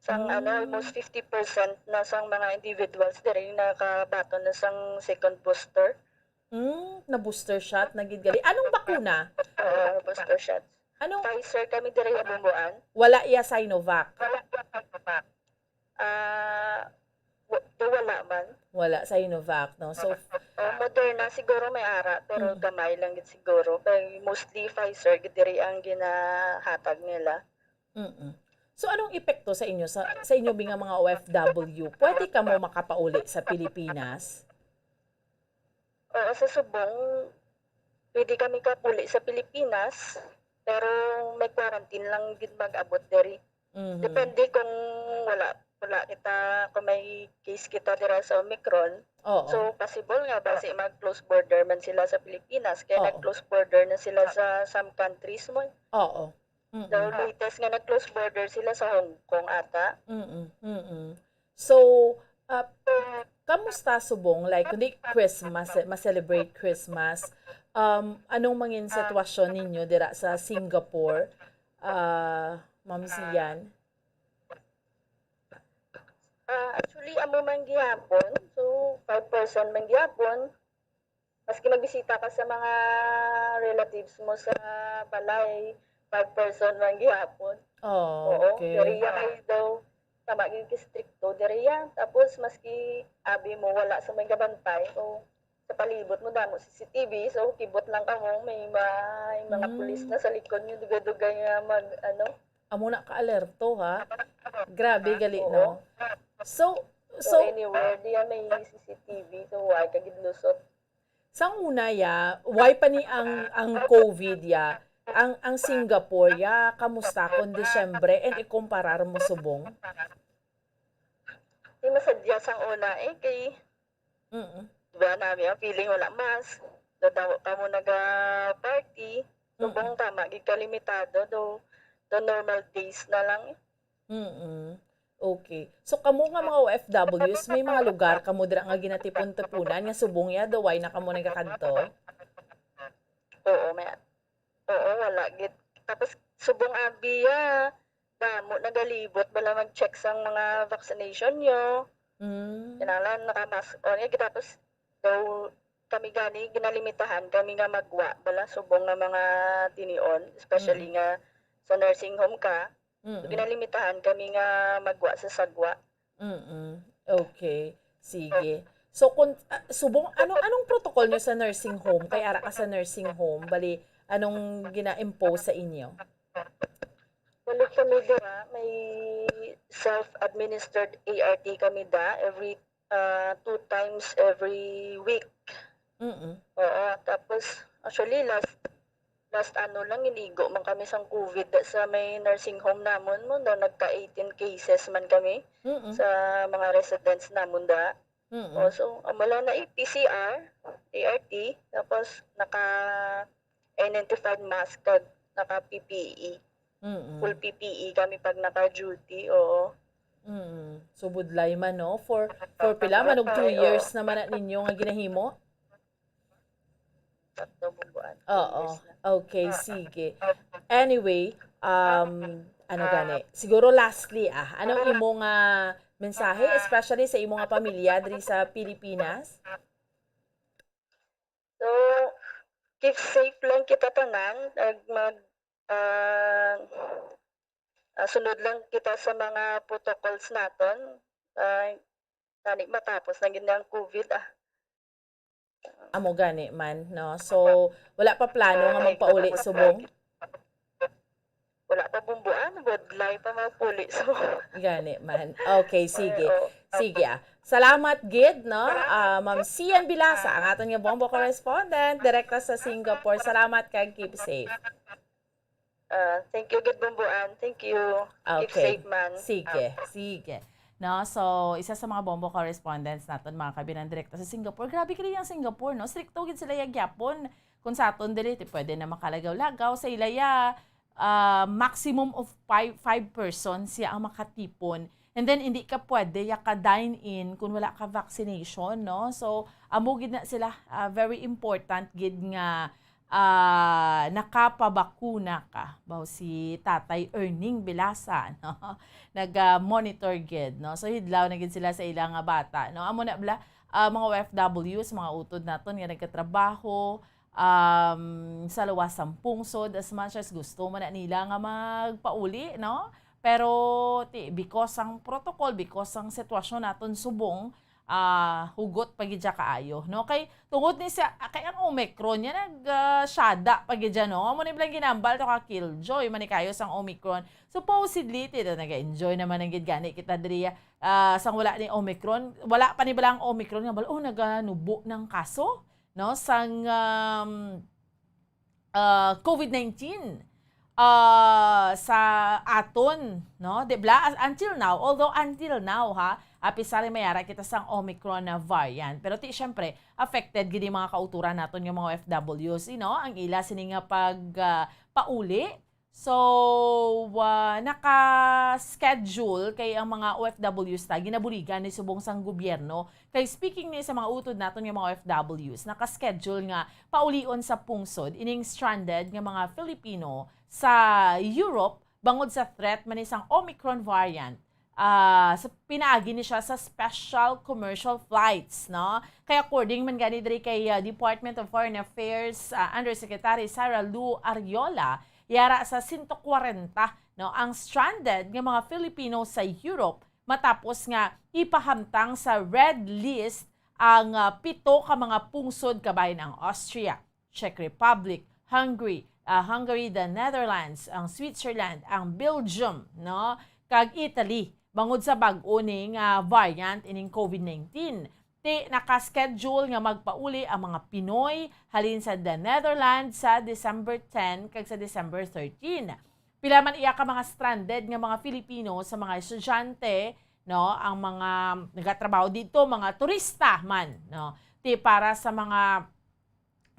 sang ano, Mm. Almost fifty percent na sang mga individuals diri nakabaton na sang second booster. Hmm, na booster shot na gid gali. Anong bakuna? Oo, booster shots. Anong Pfizer kami diri, Bumbuan. Wala iya Sinovac? Ah, wa-, di wala man. Wala Sinovac, no. So O, Moderna siguro may ara, pero Mm. gamay lang gid siguro. Kay mostly Pfizer gid diri ang ginahatag nila. Mm. So anong epekto sa inyo sa sa inyo nga mga O F W? Pwede kamo makapauli sa Pilipinas? Oo, sa subong pwede kami kapauli sa Pilipinas, pero may quarantine lang gid mag-abot diri. Mhm. Depende kung wala wala kita, kung may case kita dira sa Omicron. Oo. So possible nga basi mag-close border man sila sa Pilipinas, kaya Oo. Nag-close border na sila sa some countries mo. Oo. Mm-mm. The latest nga nag-close border sila sa Hong Kong ata. Mm-mm. Mm-mm. So, uh, kamusta subong, like, kundi Christmas, eh, ma-celebrate Christmas? Um, anong mangin sitwasyon ninyo dira sa Singapore? Uh, Ma'am Sian? Ah, actually, amo man gihapon. So, five person man gihapon. Maski magbisita ka sa mga relatives mo sa balay, five person man gihapon. Oh, Oo, okay. Diri ya kay daw tama gyud ka stricto diri ya. Tapos maski abi mo wala sa may gabantay o sa palibot mo damo C C T V, so kibot lang kamo may, may mga Mm. pulis na sa likod niyo, dugay-dugay nga mag ano. Amo na ka-alerto, ha? Grabe gali, Oo. No? So, So, so, anywhere diya may C C T V, so why ka gid lusot? Sang una ya, why pa ni ang ang COVID ya, ang ang Singapore ya, kamusta kon Disyembre and ikumparar mo subong? Di masadya sang una eh, kay Mm. Diba nami ang feeling wala mask. Dadaw ka mo naga-party. Mm. Subong tama gid ka limitado do, do normal days na lang. Mm. Okay. So kamo nga mga O F Ws, may mga lugar kamo dira nga ginatipon-tipunan nga subong ya, daw why na kamo nagakadto? Oo, may, oo, wala gid. Tapos subong abi ya, damo nagalibot bala mag-check sang mga vaccination nyo. Mm. Kinahanglan naka-mask on nga gid. Tapos daw kami gani ginalimitahan kami nga magwa bala subong nga mga tinion, especially Mm. nga sa nursing home ka. So, Mm. ginalimitahan kami nga magwa sa sagwa. Mm. Okay. Sige. So kung ah, subong ano anong protocol nyo sa nursing home? Kay ara ka sa nursing home, bali anong gina-impose sa inyo? Wala kami dira, may self-administered A R T kami da every ah, two times every week. Mm. Oo, tapos actually last last ano lang, inigo man kami sang COVID da sa may nursing home namon mo, no, nagka eighteen cases man kami Mm. sa mga residents namon da. Mm. Oh, so amo lang na P C R, A R T, tapos naka N ninety-five mask kag naka P P E. Mm. Full P P E kami pag naka-duty, oo. Mm. So budlay man, no? For for pila man og two years naman na ninyo nga ginahimo? Sakto, Bumbuan. Oo. Yes na. Okay, sige. Anyway, um, ano gani? Siguro lastly, ah, anong imo nga mensahe, especially sa imo nga pamilya diri sa Pilipinas? So, keep safe lang kita tanan, ag mag, ah, ah, sunod lang kita sa mga protocols naton. Ah, gani matapos na gid ang COVID, ah. Amo gani man, no? So, wala pa plano nga magpauli subong? Wala pa, Bumbuan, budlay pa magpauli subong. Gani man. Okay, sige. Oo. Sige, ah. Salamat gid, no? Ah, Ma'am Sian Bilasa, ang aton nga Bombo correspondent, direkta sa Singapore. Salamat kag keep safe. Ah, thank you gid, Bumbuan. Thank you. Keep Okay. safe man. Sige, sige. No, so, isa sa mga Bombo correspondents naton, mga kabinan, direkta sa Singapore. Grabe kini ang Singapore, no? Strikto gid sila ya gyapon. Kung sa aton diri, ti-, pwede na makalagaw-lagaw. Sa ila ya, ah, maximum of five, five persons siya ang makatipon. And then, hindi ka pwede ya ka dine-in kung wala ka vaccination, no? So, amo gid na sila, ah, very important gid nga, ah, nakapabakuna ka. Baw si Tatay Erning Bilasa, no? Naga-monitor gid, no? So, hidlaw na gid sila sa ila nga bata, no? Amo na bala, ah, mga O F Ws, mga utod naton nga nagkatrabaho, um, sa luwas sang pungsod, as much as gusto man na nila nga magpauli, no? Pero ti-, because ang protocol, because ang sitwasyon naton subong, ah, hugot pa gid siya kaayo, no? Kay tungod ni siya, ah, kay ang Omicron niya nag, ah, syada pa gid siya, no? Amo ni bilang ginambal to ka Killjoy, man ni kayo sang Omicron. Supposedly, ti, nag-enjoy naman ang gid gani kita diri, ah, sang wala ni Omicron. Wala pa ni bala ang Omicron nga bala, oh, naganubo ng kaso, no? Sang, um, ah, COVID nineteen, ah, sa aton, no? Di bala? As-, until now, although until now, ha, apisar may ara kita sang Omicron na variant. Pero ti, syempre, affected gid yung mga kauturan naton nga mga O F Ws, you know, ang ila sini nga pag, ah, pauli. So, ah, naka-schedule kay ang mga O F Ws ta, ginabuligan ni subong sang gobyerno. Kay speaking ni sa mga utod naton nga mga O F Ws, naka-schedule nga paulion sa pungsod ining stranded nga mga Filipino sa Europe bangod sa threat man ni sang Omicron variant, ah, sa pinaagi ni siya sa special commercial flights, no? Kay according man gani diri kay, ah, Department of Foreign Affairs, ah, Undersecretary Sara Lou Arriola, yara sa sento kwarenta, no, ang stranded nga mga Filipino sa Europe matapos nga ipahamtang sa red list ang, ah, pito ka mga pungsod kabahin ang Austria, Czech Republic, Hungary, ah, Hungary, the Netherlands, ang Switzerland, ang Belgium, no, kag Italy, bangod sa bag-o ni nga variant ining COVID nineteen. Ti, naka-schedule nga magpauli ang mga Pinoy halin sa the Netherlands sa December ten kag sa December thirteen. Pila man iya ka mga stranded nga mga Filipino sa mga estudyante, no, ang mga nagatrabaho dito, mga turista man, no. Ti, para sa mga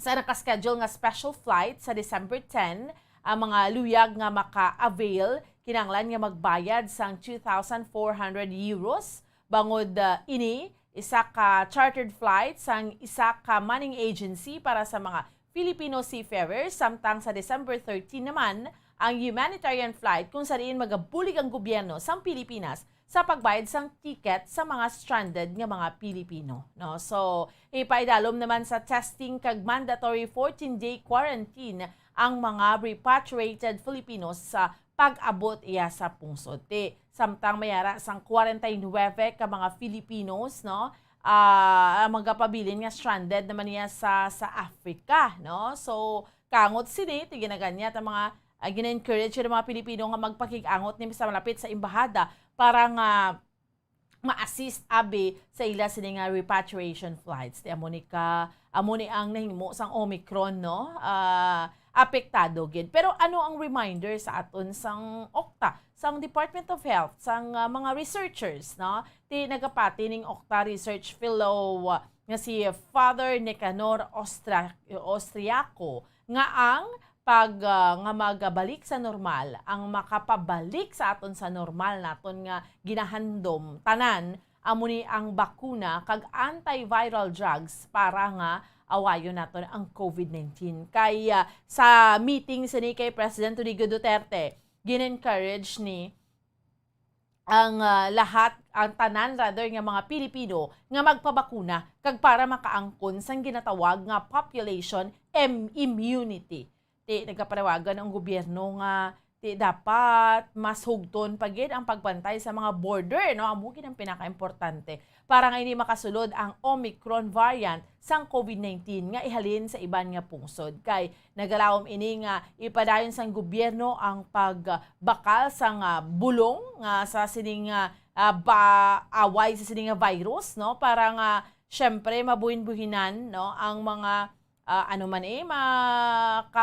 sa naka-schedule nga special flight sa December ten, ang mga luyag nga maka-avail kinahanglan nga magbayad sang two thousand four hundred euros. Bangod, ah, ini, isa ka chartered flight sang isa ka manning agency para sa mga Filipino seafarers, samtang sa December thirteen naman ang humanitarian flight kung sa diin magabulig ang gobyerno sang Pilipinas sa pagbayad sang ticket sa mga stranded nga mga Pilipino, no? So, ipaidalom naman sa testing kag mandatory fourteen-day quarantine ang mga repatriated Filipinos sa pag-abot iya sa pungsod. Ti, samtang may ara sang kwarenta y nuwebe ka mga Filipinos, no, ah, ang magapabilin nga stranded naman niya sa, sa Africa, no? So, kangot sini, ti, ginaganyan ang mga, ah, gina-encourage ang mga Pilipino nga magpakig-angot ni sa malapit sa embahada para nga ma-assist abi sa ila sini nga repatriation flights. Ti amo ni ka, amo ni ang nahimo sang Omicron, no? Ah, apektado gid. Pero ano ang reminder sa aton sang okta, sang Department of Health, sang, ah, mga researchers, no? Ti nagapati ning okta research fellow, ah, nga si Father Nicanor Ostra-, Austriaco nga ang pag, ah, nga magabalik sa normal, ang makapabalik sa aton sa normal naton nga ginahandom tanan, amo ni ang bakuna kag antiviral drugs para nga awayon naton ang COVID nineteen. Kay, ah, sa meeting sini kay President Rodrigo Duterte, gin-encourage ni ang, ah, lahat, ang tanan rather nga mga Pilipino nga magpabakuna kag para makaangkon sang ginatawag nga population em-, immunity. Ti nagapanawagan ang gobyerno nga ti dapat mas hugton pa gid ang pagbantay sa mga border, no? Amo gid ang pinakaimportante para nga hindi makasulod ang Omicron variant sang COVID nineteen nga ihalin sa iban nga pungsod. Kay nagalaom ini nga ipadayon sang gobyerno ang pagbakal sang, ah, bulong nga sa sining, ah, ah, ba-, away sa sining nga virus, no? Para nga, syempre, mabuhin-buhinan, no, ang mga, ah, ano man, eh, maka-,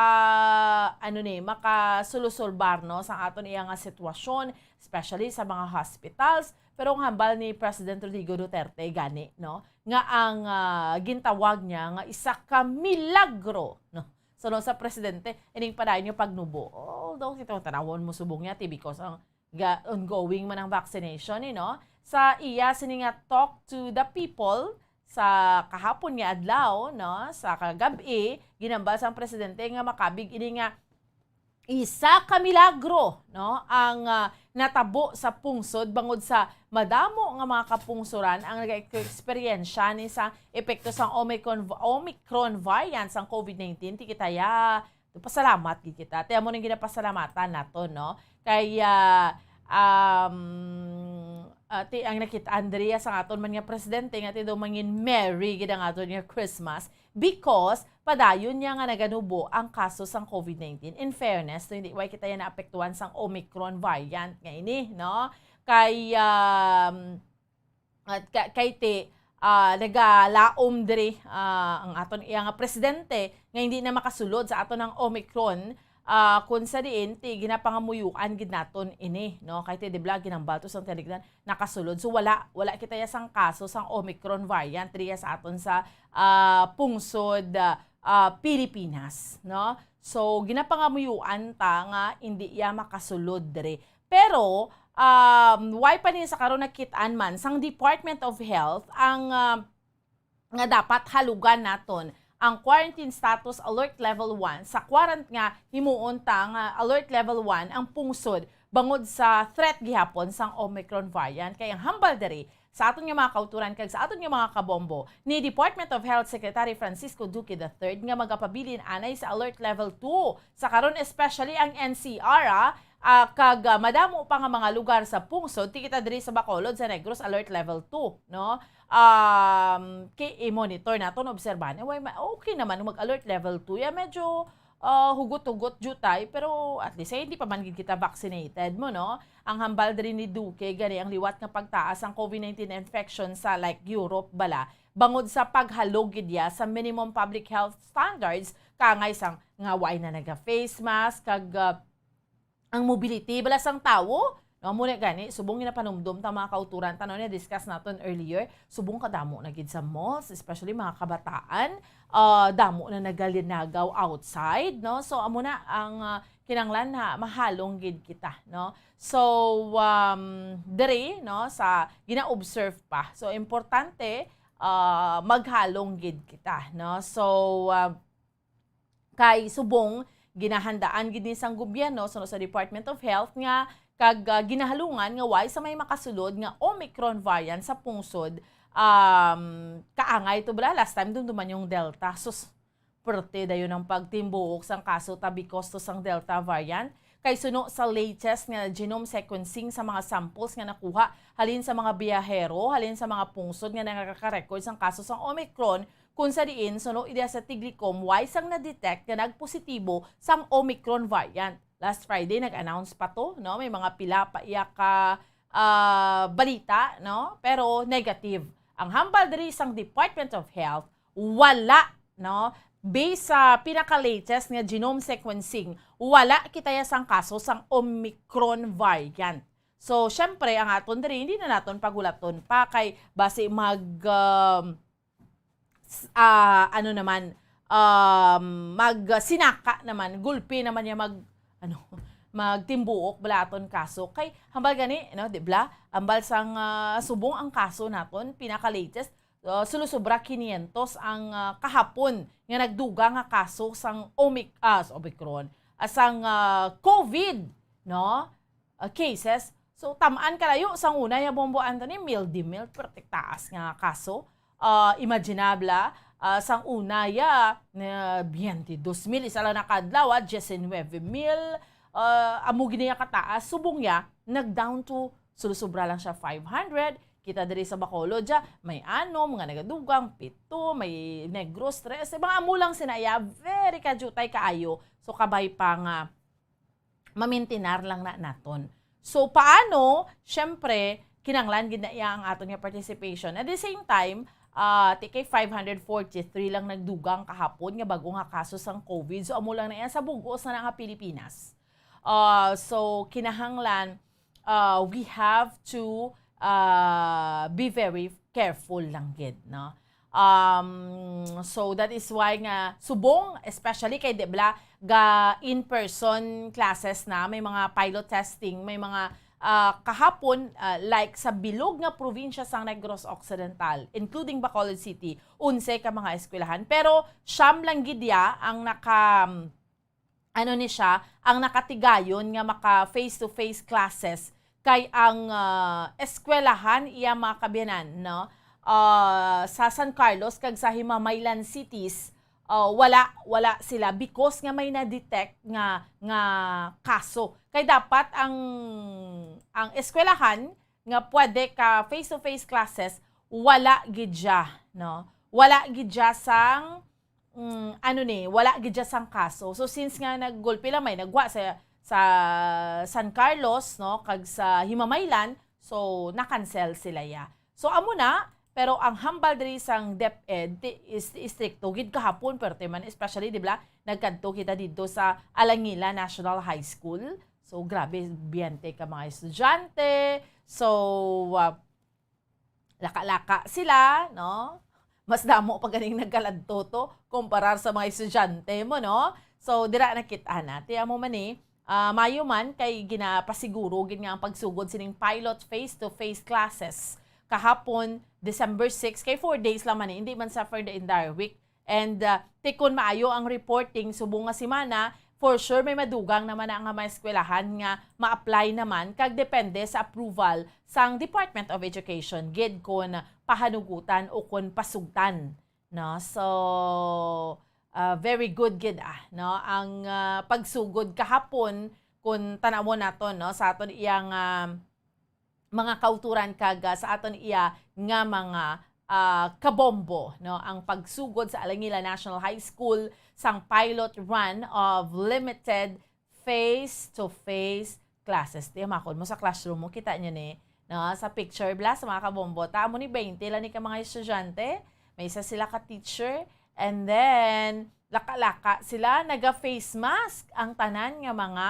ano ni, makasulusulbar, no, sa aton iya nga sitwasyon, especially sa mga hospitals. Pero ang hambal ni President Rodrigo Duterte gani, no, nga ang, ah, gintawag niya nga isa ka milagro, no. So, no, sa presidente, ining padayon nga pagnubo. Although, kita tanawon mo subong niya, ti, because ang ga-, ongoing man ang vaccination, eh, no? Sa iya sini nga Talk to the People sa kahapon nga adlaw, no, sa kagab-i, ginambal sang presidente nga makabig ini nga isa ka milagro, no, ang, ah, natabo sa pungsod bangod sa madamo nga mga kapungsoran ang nag-eksperyensya ni sa epekto sang Omicron, Omicron variant sang COVID nineteen. Ti kita ya, pasalamat gid kita. Ti amo nang ginapasalamatan nato, no? Kay, ah, um, ah, ti ang nakit-an diri sang aton man nga presidente nga ti daw mangin merry gid ang aton nga Christmas because padayon niya nga naganubo ang kaso sang COVID nineteen. In fairness, no, hindi way kita yan naapektuhan sang Omicron variant nga ini, no? Kay, um, At ka-, kay ti, ah, nagalaom diri, ah, ang aton iya nga presidente nga hindi na makasulod sa aton ang Omicron, ah, kun sa diin ti ginapangamuyuan gid naton ini, no? Kay ti, di ba, ginambal to sang tinigdan, nakasulod. So, wala, wala kita ya sang kaso sang Omicron variant diri sa aton sa, ah, pungsod, ah, ah, Pilipinas, no? So, ginapangamuyuan ta nga hindi iya makasulod diri. Pero, um, why pa ni sa karon nakit-an man sang Department of Health ang, um, nga dapat halugan naton ang quarantine status alert level one sa quarant-, nga himuon ta nga alert level one ang pungsod bangod sa threat gihapon sang Omicron variant. Kay ang hambal diri sa aton nga mga kauturan kag sa aton nga mga kabombo ni Department of Health Secretary Francisco Duque the third nga magapabilin anay sa alert level two sa karon, especially ang N C R, ah, ah, kag, ah, madamo pa nga mga lugar sa pungsod, ti kita diri sa Bacolod, sa Negros, alert level two, no? Um, ki-, i-monitor naton, obserbahan. Eh, way ma-, okay naman mag-alert level two. Ya, medyo, ah, hugot-hugot jutay, pero at least, eh, hindi pa man gid kita vaccinated mo, no? Ang hambal diri ni Duque, gani ang liwat nga pagtaas ang COVID nineteen infection sa, like, Europe bala, bangod sa paghalog gid ya sa minimum public health standards, kangay sang nga way na naga-face mask, kag, ah, ang mobility bala sang tawo, no, amo na gani, subong ginapanumdom ta mga kauturan ta, no, na-discuss naton earlier, subong kadamo na gid sa malls, especially mga kabataan, ah, damo na nagalinagaw outside, no? So, amo na ang, ah, kinahanglan na mahalong gid kita, no? So, um, diri, no, sa gina-observe pa. So, importante, ah, maghalong gid kita, no? So, ah, kay subong ginahandaan gid ni sang gobyerno, suno sa Department of Health, nga kag, ah, ginahalungan nga way sa may makasulod nga Omicron variant sa pungsod, um, kaangay to bala, last time dumduman yung Delta. Sus, perte dayon ang pagtimbuok sang kaso ta because to sang Delta variant. Kay suno sa latest nga genome sequencing sa mga samples nga nakuha halin sa mga biyahero, halin sa mga pungsod nga nagaka-record sang kaso sang Omicron, kun sa diin, suno ideya sa Tiglicom, way sang na-detect nga nagpositibo sang Omicron variant. Last Friday, nag-announce pa to, no? May mga pila pa iya ka, ah, balita, no? Pero negative. Ang hambal diri sang Department of Health, wala, no? Based sa pinaka-latest nga genome sequencing, wala kita ya sang kaso sang Omicron variant. So, syempre, ang aton diri, hindi na naton pagulaton pa kay basi mag, um, s-, ah, ano naman, um, magsinaka naman, gulpi naman niya mag, ano, magtimbuok bala aton kaso. Kay hambal gani, no, di bala? Hambal sang, ah, subong ang kaso naton, pinaka-latest, ah, sulusubra quinientos ang, ah, kahapon nga nagdugang nga kaso sang Omic-, ah, sa Omicron, ah, sang, ah, COVID, no? Ah, cases. So, tam-an kalayo sang una ya, Bombo Anthony, mild di mild, pero taas nga kaso. Ah, imaginable, ah, sang una ya, na twenty-two mil, isa lang na ka adlaw, ah, diecinueve mil, ah, amo gid niya kataas. Subong ya, nag-down to, sulusubra lang siya five hundred. Kita diri sa Bacolod ya, may anom nga nagadugang, pito, may Negros, trese, mga amo lang sina ya, very kadiutay kaayo. So, kabay pa nga, mamintinar lang na naton. So, paano? Siyempre, kinahanglan gid na iya ang aton nga participation. At the same time, ah, ti kay five hundred forty-three lang nagdugang kahapon nga bag-o nga kaso sang COVID. So, amo lang na iya sa bug-os na nga Pilipinas. Ah, so, kinahanglan, ah, we have to, ah, be very careful lang gid, no? Um, so, that is why nga subong, especially kay, di bala, ga in-person classes na, may mga pilot testing, may mga, ah, kahapon, ah, like sa bilog nga probinsya sang Negros Occidental, including Bacolod City, onse ka mga eskwelahan. Pero siyam lang gid ya ang naka, ano ni siya, ang nakatigayon nga maka face-to-face classes kay ang, ah, eskwelahan iya, mga kaabyanan, no? Ah, sa San Carlos kag sa Himamaylan cities, ah, wala, wala sila because nga may na-detect nga, nga kaso. Kay dapat ang, ang eskwelahan nga pwede ka face-to-face classes, wala gid siya, no? Wala gid siya sang, mm, ano ni, wala gid siya sang kaso. So, since nga naggulpi lang, may nagwa sa, sa San Carlos, no, kag sa Himamaylan, so, na-cancel sila ya. So, amo na, pero ang hambal diri sang DepEd, ti-, is-, istrikto gid kahapon, pero man, especially, di ba, nagkadto kita dito sa Alangila National High School. So, grabe, twenty ka mga estudyante. So, ah, laka-laka sila, no? Mas damo pa ganing nagkaladto to kumparar sa mga estudyante mo, no? So, dira nakit-an na. Ti amo man ni, ah, maayo man kay ginapasiguro gid nga ang pagsugod sining pilot face-to-face classes kahapon, December six, kay four days lang man ni, hindi man sa for the entire week. And, ah, ti kon maayo ang reporting subong nga semana, for sure may madugang naman na nga mga eskwelahan nga ma-apply naman kag depende sa approval sang Department of Education gid kon pahanugutan o kon pasugtan, no? So, ah, very good gid, ah, no, ang, ah, pagsugod kahapon, kun tan-awon naton, no, sa aton iyang, ah, mga kauturan kag, ah, sa aton iya nga mga, ah, kabombo, no, ang pagsugod sa Alangila National High School sang pilot run of limited face-to-face classes. Ti, makon mo sa classroom mo, kita niyo ni, no, sa picture, bala, sa mga kabombo. Ta, amo ni, twenty lang ni ka mga estudyante, may isa sila ka teacher, and then, laka-laka sila, naga-face mask ang tanan nga mga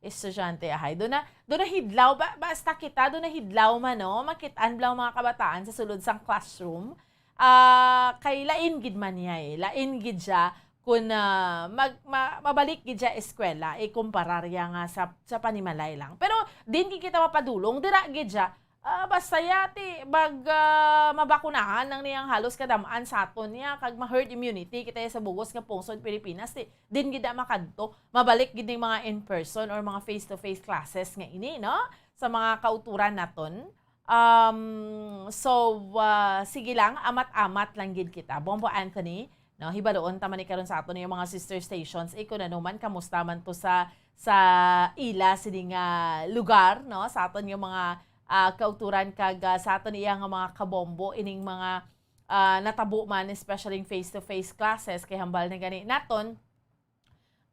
estudyante. Ahay, do na, do na hidlaw, ba, basta kita, do na hidlaw man, no? Makit-an bala ang mga kabataan sa sulod sang classroom. Ah, kay lain gid man niya, eh. Lain gid siya kun, ah, mag-, ma-, mabalik gid siya eskwela, ikumparar ya nga sa, sa panimalay lang. Pero din gid kita mapadulong, dira gid siya, ah, basta ya, ti, bag, ah, mabakunahan ang niyang halos kadam-an sa aton niya, kag ma-herd immunity kita ya sa bug-os nga pungsod Pilipinas, ti, din gid na makadto. Mabalik gid ning mga in-person or mga face-to-face classes nga ini, no? Sa mga kauturan naton. Um, so, ah, sige lang, amat-amat lang gid kita. Bombo Anthony, no, hibaluon ta man ni karon sa aton yung mga sister stations, eh, kung ano man, kamusta man to sa, sa ila sini nga lugar, no, sa aton yung mga, ah, kauturan kag, ah, sa aton iya nga mga kabombo, ining mga, ah, natabo man, especially yung face-to-face classes, kay hambal na gani naton,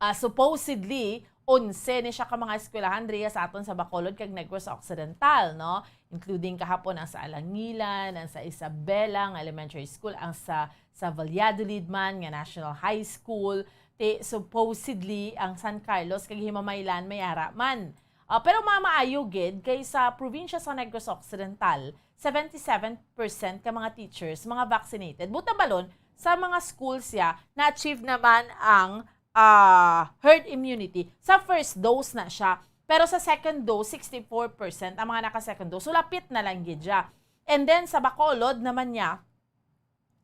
ah, supposedly, onse ni siya ka mga eskwelahan diriya sa aton sa Bacolod kag Negros Occidental, no? Including kahapon ang sa Alangilan, ang sa Isabela nga Elementary School, ang sa, sa Valladolid man nga National High School, ti supposedly ang San Carlos kag Himamaylan may ara man. Ah, pero mamaayo gid kay sa probinsya sa Negros Occidental, seventy-seven percent ka mga teachers mga vaccinated. Buot silingon, sa mga schools ya, na-achieve naman ang ah, herd immunity. Sa first dose na siya. Pero sa second dose, sixty-four percent ang mga naka-second dose. So, lapit na lang gid siya. And then, sa Bacolod naman niya,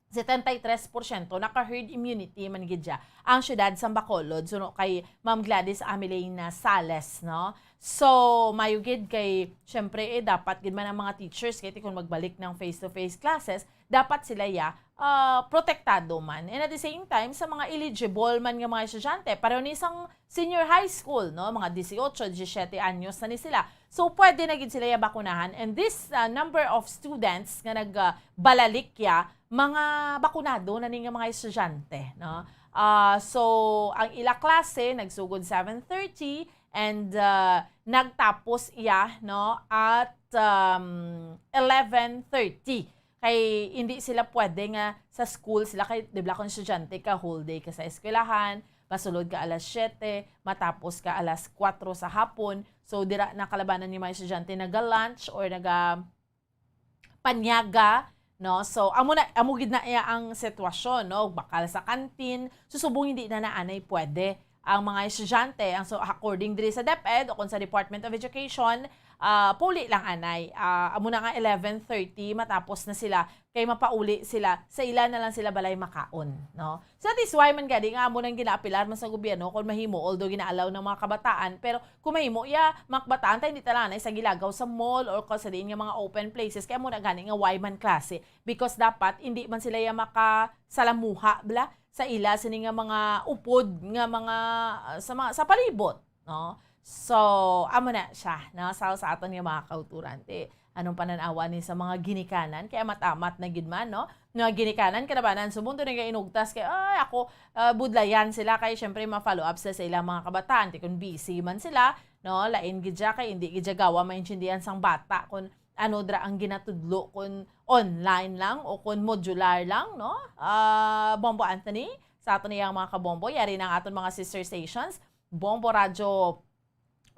setenta y tres porsyento naka-herd immunity man gid siya ang siyudad sang Bacolod, suno kay Ma'am Gladys Amelina Sales, no? So, mayo gid kay, syempre, eh, dapat gid man ang mga teachers, kay ti kung magbalik ng face-to-face classes, dapat sila ya, ah, protektado man. And at the same time, sa mga eligible man nga mga estudyante, pareho ni sang senior high school, no? Mga dieciocho, diecisiete anyos na ni sila. So, pwede na gid sila ya bakunahan. And this, ah, number of students nga nag, ah, balalik ya, mga bakunado na ni nga mga estudyante, no? Ah, so, ang ila klase nagsugod seven thirty and, ah, nagtapos iya, no, at, um, eleven thirty. Kay hindi sila pwede nga sa school sila, kay, di ba, kung estudyante ka, whole day ka sa eskwelahan, pasulod ka alas siyete, matapos ka alas kuwatro sa hapon. So, dira na kalabanan ni mga estudyante naga-lunch or naga-, panyaga, no? So, amo na, amo gid na iya ang sitwasyon, no? Bakal sa kantin, so subong hindi na naanay pwede ang mga estudyante. Ang, so, according diri sa DepEd o kung sa Department of Education, ah, puli lang anay. Ah, amo na nga eleven thirty, matapos na sila, kay mapauli sila, sa ila na lang sila balay makaon, no? So, that is why man gani nga amo nang ginaapilar man sa gobyerno kung mahimo, although gina-allow ng mga kabataan, pero kung mahimo, ya, mga kabataan, ta hindi talanay sa gilagaw sa mall or kung sa diin nga mga open places, kay amo na gani nga why man klase, because dapat hindi man sila ya makasalamuha, bla, sa ila sini nga mga upod nga mga, ah, sa mga, sa palibot, no? So, amo na siya, no? Sa, sa aton nga mga kauturan, ti, anong pananawa ni sa mga ginikanan? Kay amat-amat na gid man, no? Nga ginikanan, kalabanan, subong to nga inugtas kay, ay, ako, ah, budlayan sila kay syempre ma-follow up sila sa ilang mga kabataan. Ti kung busy man sila, no? Lain gid siya kay hindi gid siya gawa maintindihan sang bata kung ano dra ang ginatudlo, kung online lang o kung modular lang, no? Ah, Bombo Anthony, sa aton iyang mga kabombo, yari na ang aton mga sister stations, Bombo Radyo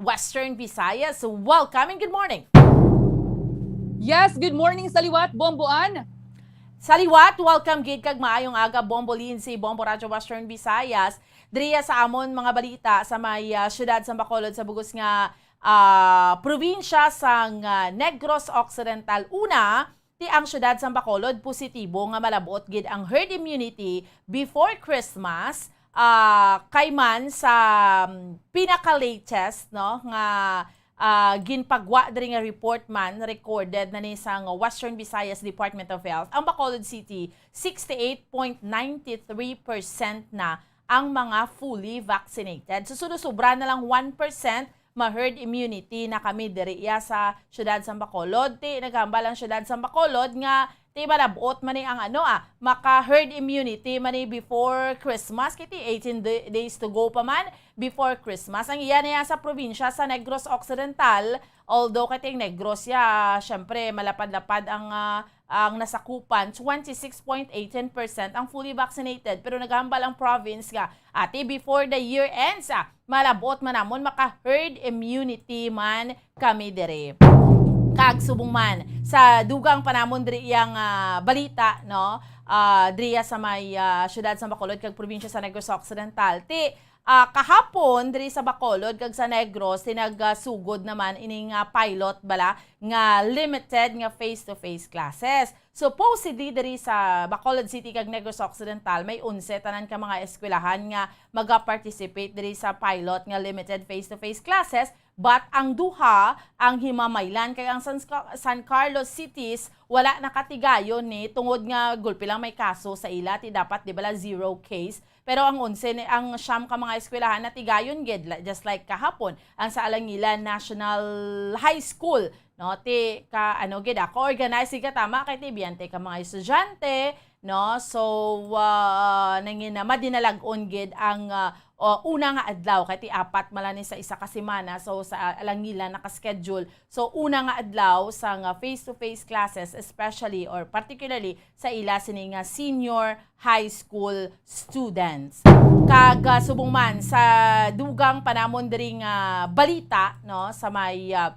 Western Visayas. Welcome and good morning. Yes, good morning sa liwat, Bombo Ann. Sa liwat, welcome gid kag maayong aga, Bombo Lindsay, Bombo Radyo Western Visayas. Diriya sa amon mga balita sa may, ah, siyudad sa Bacolod sa bugos nga, ah, probinsya sang, ah, Negros Occidental. Una, ti ang siyudad sang Bacolod positibo nga malab-ot gid ang herd immunity before Christmas, ah, kay man sa, mm, pinaka-latest, no, nga, ah, ginpagwa diri nga report man, recorded na ni sang Western Visayas Department of Health, ang Bacolod City, sixty-eight point nine three percent na ang mga fully vaccinated. So, suno sobra na lang one percent ma-herd immunity na kami diri iya sa siyudad sang Bacolod. Ti, naghambal ang siyudad sang Bacolod nga ti malab-ot man ni ang ano, ah, maka-herd immunity man ni before Christmas. Kay ti eighteen da-, days to go pa man before Christmas. Ang iya na iya sa probinsya sa Negros Occidental, although kay ti ang Negros ya, syempre, malapad-lapad ang, ah, ang nasakupan, twenty-six point eighteen percent ang fully vaccinated. Pero naghambal ang province nga, ati, before the year ends, ah, malab-ot man namon maka-herd immunity man kami diri. Kag subong man, sa dugang pa namon diri iyang, ah, balita, no? Ah, diriya sa may, ah, siyudad sa Bacolod kag probinsya sa Negros Occidental. Ti, ah, kahapon, diri sa Bacolod kag sa Negros, tinagasugod naman ining, ah, pilot bala nga limited nga face-to-face classes. Supposedly, diri sa Bacolod City kag Negros Occidental, may onse tanan ka mga eskwelahan nga maga-participate diri sa pilot nga limited face-to-face classes, but ang duha, ang Himamaylan kag ang San, San Carlos cities, wala nakatigayon ni tungod nga gulpi lang may kaso sa ila, ti dapat, di bala, zero case. Pero ang onse ni, ang siyam ka mga eskwelahan natigayon gid, la-, just like kahapon, ang sa Alangilan National High School, no, ti ka, ano gid, ah, ka-organize gid ka, tama, kay ti biyente ka mga estudyante, no? So, ah, nangin-, madinalag-on gid ang, ah, o, una nga adlaw, kay ti apat man lang ni sa isa ka semana. So, sa Alangilan naka-schedule. So, una nga adlaw sang face-to-face classes, especially or particularly sa ila sini nga senior high school students. Kag, ah, subong man sa dugang pa namon diri nga balita, no, sa may, ah,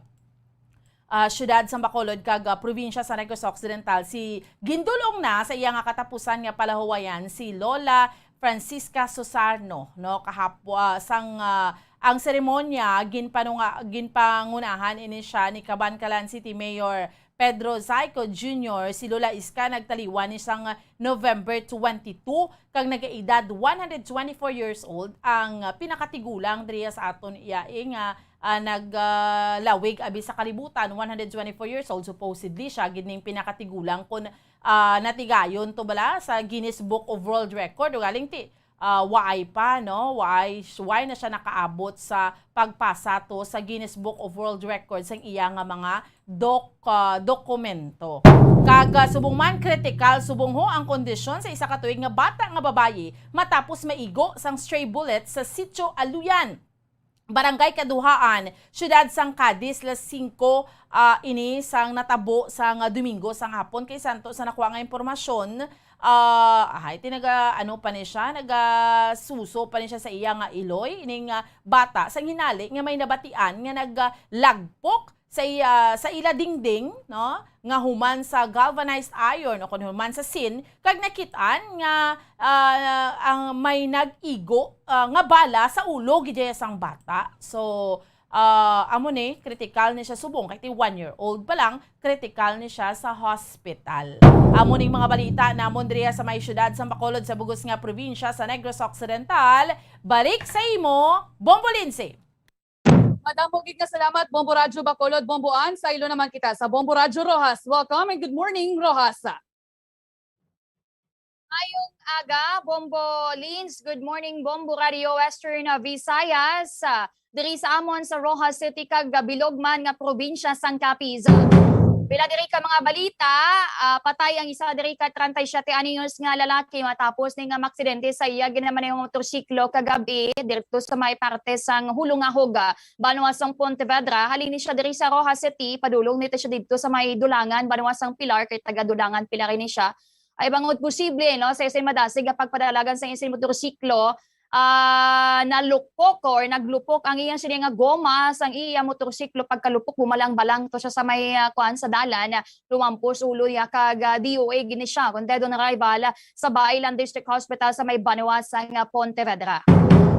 ah, siyudad sang Bacolod kag, ah, probinsya sa Negros Occidental, si gindul-ong na sa iya nga katapusan nga palahuwayan si Lola Francisca Susarno, no, kahap-, ah, sang, ah, ang seremonya ginpanunga-, ginpangunahan ini siya ni Kabankalan City Mayor Pedro Zayco Junior, si Lola Iska nagtaliwan ni sang November twenty-two, kag nagaedad one hundred twenty-four years old ang, ah, pinakatigulang diri sa aton iya, eh, nga, ah, nag, ah, lawig abi sa kalibutan, one hundred twenty-four years old. Supposedly, siya gid ning pinakatigulang kun, ah, natigayon to bala sa Guinness Book of World Record. Ugaling ti, ah, waay pa, no? Waay, waay na siya nakaabot sa pagpasa to sa Guinness Book of World Records ang iya nga mga dok-, ah, dokumento. Kag, ah, subong man, kritikal subong ho ang kondisyon sa isa ka tuig nga bata nga babayi matapos maigo sang stray bullet sa Sitio Aluyan, Barangay Kaduhaan, Siyudad sang Cadiz, las singko, ah, ini sang natabo sang, ah, Domingo sang hapon. Kay santo sa nakuha nga impormasyon, ah, ahay, ti naga, ano pa ni siya, nagasuso pa ni siya sa iya nga iloy, ining, ah, bata, sang hinali nga may nabatian nga naglagpok sa iya, sa ila dingding, no, nga human sa galvanized iron o kon human sa sin, kag nakit-an nga, ah, ang may nag-igo, ah, nga bala sa ulo gid sang bata. So, ah, amo ni, kritikal ni siya subong, kay ti one year old pa lang, kritikal ni siya sa hospital. Amo ning mga balita namon diri sa may siyudad sa Bacolod, sa bug-os nga probinsya sa Negros Occidental. Balik sa imo, Bombo Lindsay. Madamo gid nga salamat, Bombo Radyo Bacolod, Bombo Ann. Saylo naman kita sa Bombo Radyo Roxas. Welcome and good morning, Roxas. Mayong aga, Bombo Lins. Good morning, Bombo Radio Western, ah, Visayas. Ah, diri sa amon sa Roxas City kag bilog man nga probinsya sang Capiz. Pila diri ka mga balita, ah, patay ang isa diri ka treinta y siete anyos nga lalaki matapos ni nga maksidente sa iya ginamaneho nga motorsiklo kagab-i didto sa may parte sang Hulungahog, ah, banwa sang Pontevedra. Halin ni siya diri sa Roxas City, padulong ni siya didto sa may Dulangan, banwa sang Pilar, kay taga Dulangan, Pilar ni siya. Ay bangod posible, no, sa isa madasig nga pagpadalagan sa isa motorsiklo, ah, nalupok or naglupok ang iya sini nga goma sang iya motorsiklo. Pagkalupok, bumalang-balang to siya sa may, ah, kuan, sa dalan. Lumampos ulo niya kag, ah, D O A gini siya, kon dead on arrival, sa Bailan District Hospital sa may banwa sang, ah, Pontevedra.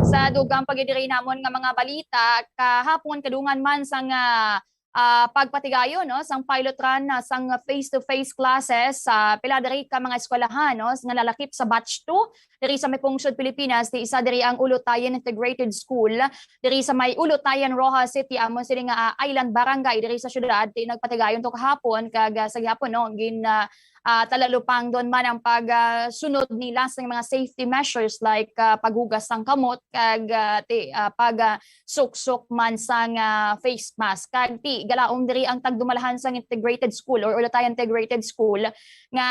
Sa dugang pa gid diri namon nga mga balita, kahapon kadungan man sang, ah, ah, pagpatigayon, no, sang pilot run, ah, sang face-to-face classes sa pila diri ka mga eskwelahan, no, nga nalakip sa batch two diri sa may pungsod Pilipinas. Ti isa diri ang Ulutayan Integrated School diri sa may Ulutayan, Roxas City, amo sini nga, ah, island barangay diri sa syudad. Ti nagpatigayon to kahapon kag, ah, sa gihapon, no, gin, ah, ah, talalupangdon man ang pagsunod nila sa mga safety measures like, ah, paghugas sang kamot kag, ah, ti, ah, pag, ah, suksok man sang, ah, face mask. Kag ti galaom diri ang tagdumalahan sang integrated school or Ulutayan Integrated School nga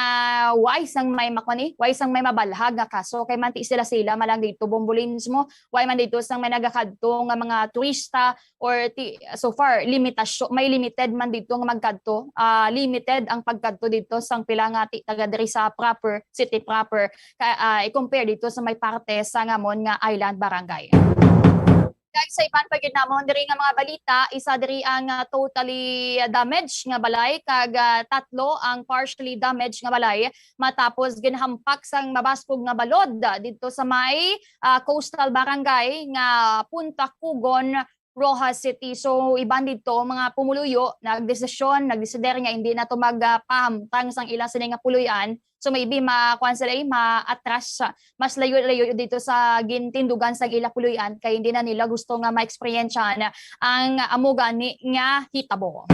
way sang may makoni, way sang may mabalhag nga kaso kay man ti sila-sila man lang dito, Bombo Lins, mo, way man dito sang may nagakadto nga mga turista or ti, so far, limitasyon, may limited man dito nga magkadto. Ah, limited ang pagkadto dito sang pila nga ti taga diri sa proper, city proper, ka, ah, i-compare dito sa may parte sa ngamon nga island barangay. Kag sa iban pa gid namon diri nga mga balita, isa diri ang, ah, totally damaged nga balay kag, ah, tatlo ang partially damaged nga balay matapos ginhampak sang mabaskog nga balod, ah, didto sa may, ah, coastal barangay nga Punta Cugon, Roxas City. So, iban didto, mga pumuluyo, nagdesisyon, nagdesider nga hindi na to mag, ah, pahamtang sang ila sini nga puloy-an. So, maybe ma-, kuwan sila, eh, ma-atras, ah, mas layo-layo dito sa gintindugan sang ila puloy-an, kay hindi na nila gusto nga ma-experiencehan ang amo gani nga hitabo.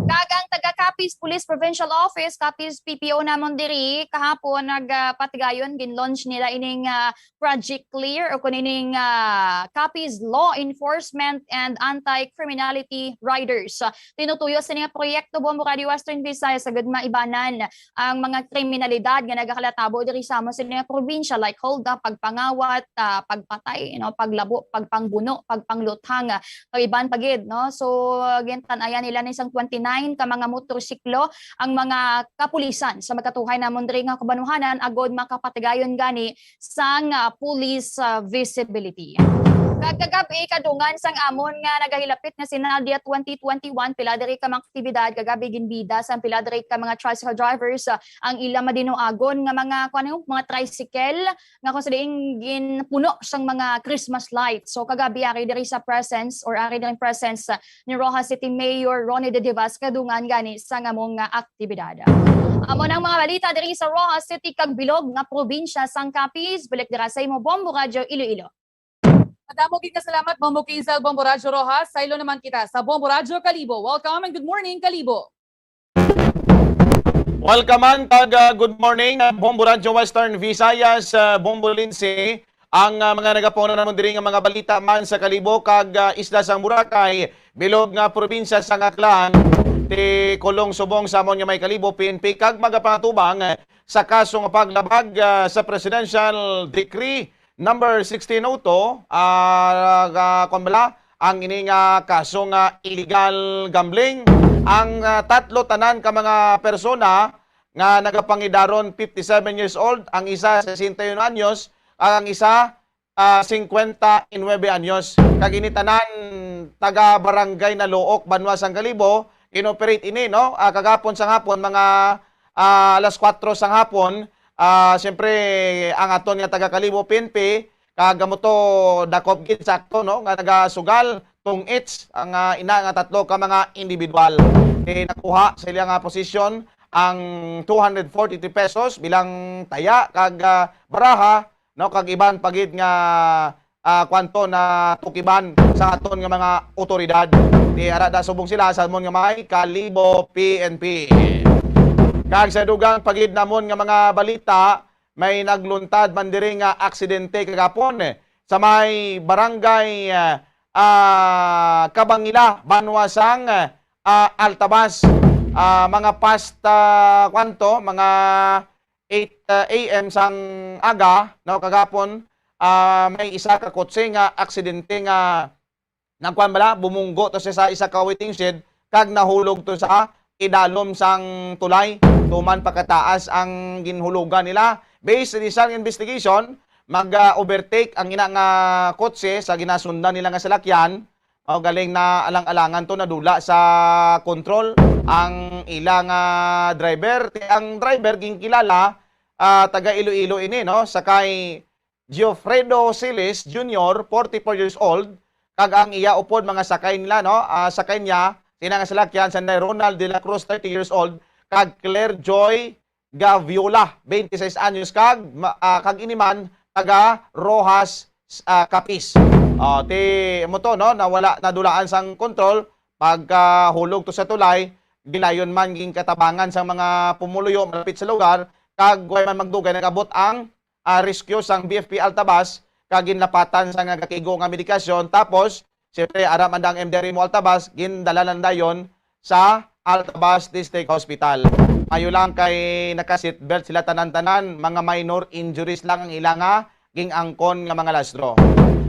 Kag ang taga Capiz Police Provincial Office, Capiz P P O namon diri, kahapon nagpatigayon, gin-launch nila ining, ah, Project Clear o kunining, ah, Capiz Law Enforcement and Anti-Criminality Riders. Tinutuyo sini nga proyekto, Bombo Radio Western Visayas, agud maibanan ang mga kriminalidad nga nagakalatabo diri sa amo sini nga probinsya, like hold up, pagpangawat, ah, pagpatay, no, paglabo, pagpangbuno, pagpangluthang, ah, kag iban pa gid, no. So, gintan-ayan nila ni sang twenty-nine ka mga motorsiklo ang mga kapulisan sa magkatuhay namon diri nga kabanwahanan agud makapatigayon gani sang, ah, police, ah, visibility. Kag kagab-i, kadungan sang amon nga nagahilapit nga Sinaldia twenty twenty-one, pila diri ka mga aktibidad. Kagab-i, ginbida sang pila diri ka mga tricycle drivers, ah, ang ila madinuagon nga mga, kuwan, mga tricycle nga kung sa diin ginpuno sang mga Christmas lights. So kagab-i, ari diri sa presence or ari diri presence, ah, ni Roxas City Mayor Ronnie Didivas kadungan gani sang among nga aktibidad. Amo nang mga balita diri sa Roxas City kag bilog nga probinsya sang Capiz. Balik dira sa imo, Bombo Radyo Iloilo. Madamo gid nga salamat, Bombo Kizel, Bombo Radyo Roxas. Saylo naman kita sa Bombo Radyo Kalibo. Welcome and good morning, Kalibo. Welcome man kag, ah, good morning, ah, Bombo Radyo Western Visayas, ah, Bombo Lindsay. Ang, ah, mga nagapauna namon diri nga mga balita man sa Kalibo kag, ah, isla sang Boracay, bilog nga probinsya sang Aklan, ti kulong subong sa amon nga may Kalibo, P N P, kag magapangatubang, ah, sa kaso nga paglabag, ah, sa Presidential Decree number sixteen oh two, ah, ah, kwan bala, ang ini nga kaso nga illegal gambling. Ang, ah, tatlo tanan ka mga persona nga nagapangidaron fifty-seven years old, ang isa sesenta y uno anyos, ang isa, ah, cincuenta y nueve anyos. Kag ini tanan taga Barangay Naluok, Banwa sang Kalibo. Inoperate ini, no? Ah, kagapon sang hapon, mga, ah, alas kuwatro sang hapon, ah, siyempre, ang aton nga taga Kalibo, P N P, kag amo to, dakop gid sakto, no, nga nagasugal tong its ang, ah, ina nga tatlo ka mga individual. Eh, nakuha sa ila nga posisyon ang two hundred forty-three pesos bilang taya kag, ah, baraha, no, kag iban pa gid nga, ah, kwanto na tukiban sa aton nga mga otoridad. Di ara da subong sila sa amon nga may Kalibo P N P. Kag sa dugang pa gid namon nga mga balita, may nagluntad man diri nga aksidente kagapon sa may barangay, ah, ah, Kabangila, banwa sang, ah, Altabas. Ah, mga past, ah, kwanto, mga eight, ah, A M sang aga, no, kagapon, ah, may isa ka kotse nga aksidente nga nagkuan bala, bumunggo to siya sa isa ka waiting shed kag nahulog to sa idalom sang tulay. Tuman pagkataas ang ginhulugan nila. Based sa initial investigation, mag, ah, overtake ang ina nga kotse sa ginasundan nila nga salakyan. Mao galing na alang-alangan to, nadula sa kontrol ang ila nga driver. Ti ang driver ginkilala, ah, taga Iloilo ini, no, sa kay Geoffredo Siles Junior, forty-four years old, kag ang iya upod mga sakay nila, no, ah, sakay niya, sina nga salakyan, sanday Ronald de la Cruz, thirty years old, kag Claire Joy Gaviola, twenty-six anyos, kag, ma-, ah, kag ini man taga Roxas, ah, Capiz. Oh, ti mo to, no, nawala, nadulaan sang kontrol pagkahulog to sa tulay. Gilayon man ginkatabangan sang mga pumuluyo malapit sa lugar, kag way man magdugay nag-abot ang, ah, rescue sang B F P Altabas kag ginlapatan sa nga gakigo nga medikasyon. Tapos, siyempre, ara man ang M D R mo Altabas, gindala lang dayon sa Altabas District Hospital. Maayo lang kay naka-seatbelt sila tanan-tanan, mga minor injuries lang ang ila nga ging-angkon nga mga lastro.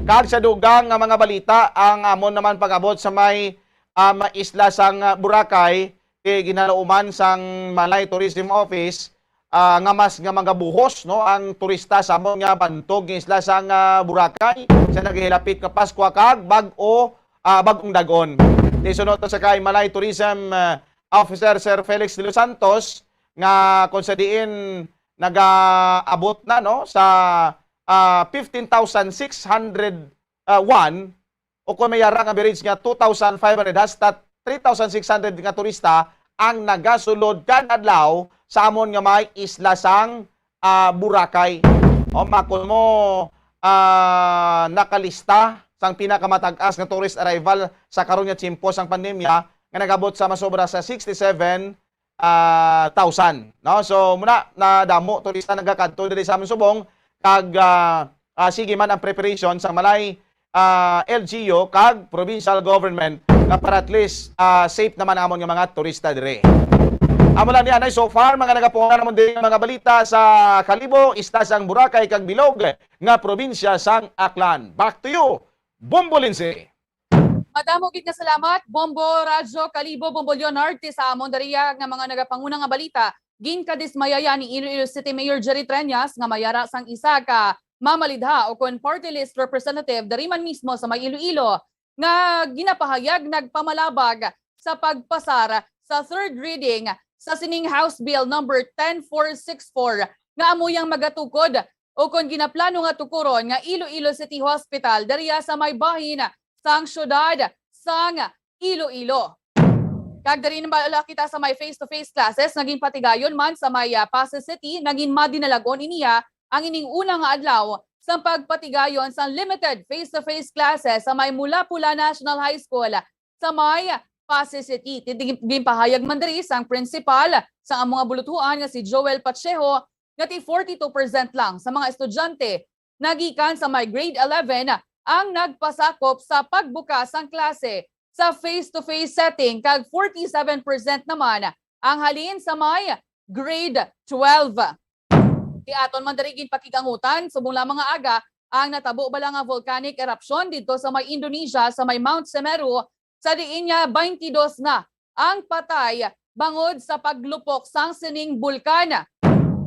Kag sa dugang nga mga balita, ang amon naman pag-abot sa may, ah, isla sang, ah, Boracay, kay ginalauman sang Malay Tourism Office, ah, nga mas nga magabuhos, no, ang turista sa amon nga bantog nga isla sang, ah, Boracay sa nagahilapit nga Paskwa kag bag-o, ah, bag-ong dag-on. Ti suno to sa kay Malay Tourism, ah, Officer Sir Felix de los Santos, nga kung sa diin nagaabot na, no, sa, ah, fifteen thousand six hundred, ah, one, o kung may yara nga average nga two thousand five hundred hasta three thousand six hundred nga turista ang nagasulod kada adlaw sa amon nga may isla sang, ah, Boracay. O, makon mo, ah, nakalista sang pinakamatag-as nga tourist arrival sa karon nga tiyempo sang pandemya nga nagabot sa masobra sa sixty-seven, ah, thousand, no? So, muna, nadamo turista nagakadto diri sa amon subong, kag, ah, ah, sige man ang preparation sa Malay, ah, L G U kag provincial government nga para at least, ah, safe naman amon nga mga turista diri. Amo lang ni anay so far, mga nagapunan namon diri nga mga balita sa Kalibo, isla sang Boracay kag Bilog nga probinsya sang Aklan. Back to you, Bombo Lindsay. Madamo gid nga salamat, Bombo Radyo Kalibo, Bombo Leonard, ti sa amon dariya nga mga nagapanguna nga balita. Ginkadismayaya ni Iloilo City Mayor Jerry Treñas nga mayara sang isa ka mamalidha o kon party list representative diri man mismo sa may Iloilo nga ginapahayag nagpamalabag sa pagpasar sa third reading sa sining House Bill number ten four six four nga amo yang magatukod o kon ginaplano nga tukuron nga Iloilo City Hospital diriya sa may bahin sang siyudad sang Iloilo. Kag diri na bala kita sa may face-to-face classes nga ginpatigayon man sa may, ah, Passi City, naging madinalagon iniya ang ining una nga adlaw sa pagpatigayon sa limited face-to-face classes sa may Mula Pula National High School sa may Passi City. Ti-, ginpahayag man diri sang principal sa amo nga buluthuan nga si Joel Pacheco nga ti forty-two percent lang sa mga estudyante nagikan sa may grade eleven ang nagpasakop sa pagbukas sang klase sa face-to-face setting, kag forty-seven percent naman ang halin sa may grade twelve. Ti aton man diri ginpakigangutan subong lamang nga aga ang natabo bala nga volcanic eruption didto sa may Indonesia, sa may Mount Semeru, sa diin nga twenty-dos na ang patay bangod sa paglupok sang sining bulkan.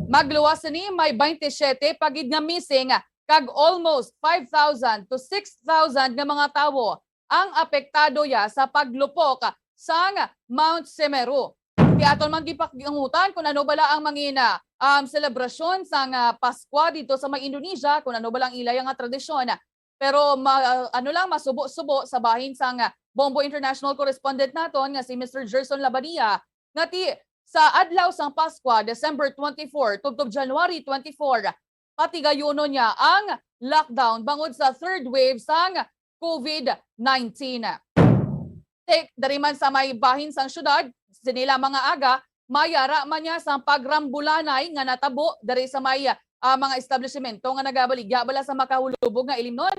Magluwas sini, may twenty-seven pa gid nga missing, kag almost five thousand to six thousand nga mga tawo ang apektado ya sa paglupok sang Mount Semeru. Ti aton man gipakigangutan kung ano bala ang mangina, um, selebrasyon sang, ah, Paskwa dito sa may Indonesia, kung ano bala ang ila nga tradisyon. Pero ma-, ano lang, masubo-subo sa bahin sang Bombo International correspondent naton nga si Mister Gerson Labadia, nga ti sa adlaw sang Paskwa, December twenty-four tubtob January twenty-four, patigayunon niya ang lockdown bangod sa third wave sang COVID nineteen. Tik, dari man sa may bahin sang syudad, sini lamang nga aga, mayara man niya sang pagrambulanay nga natabo dari sa may, ah, mga establishmento nga nagabaligya bala sa makahulubog nga ilimnon.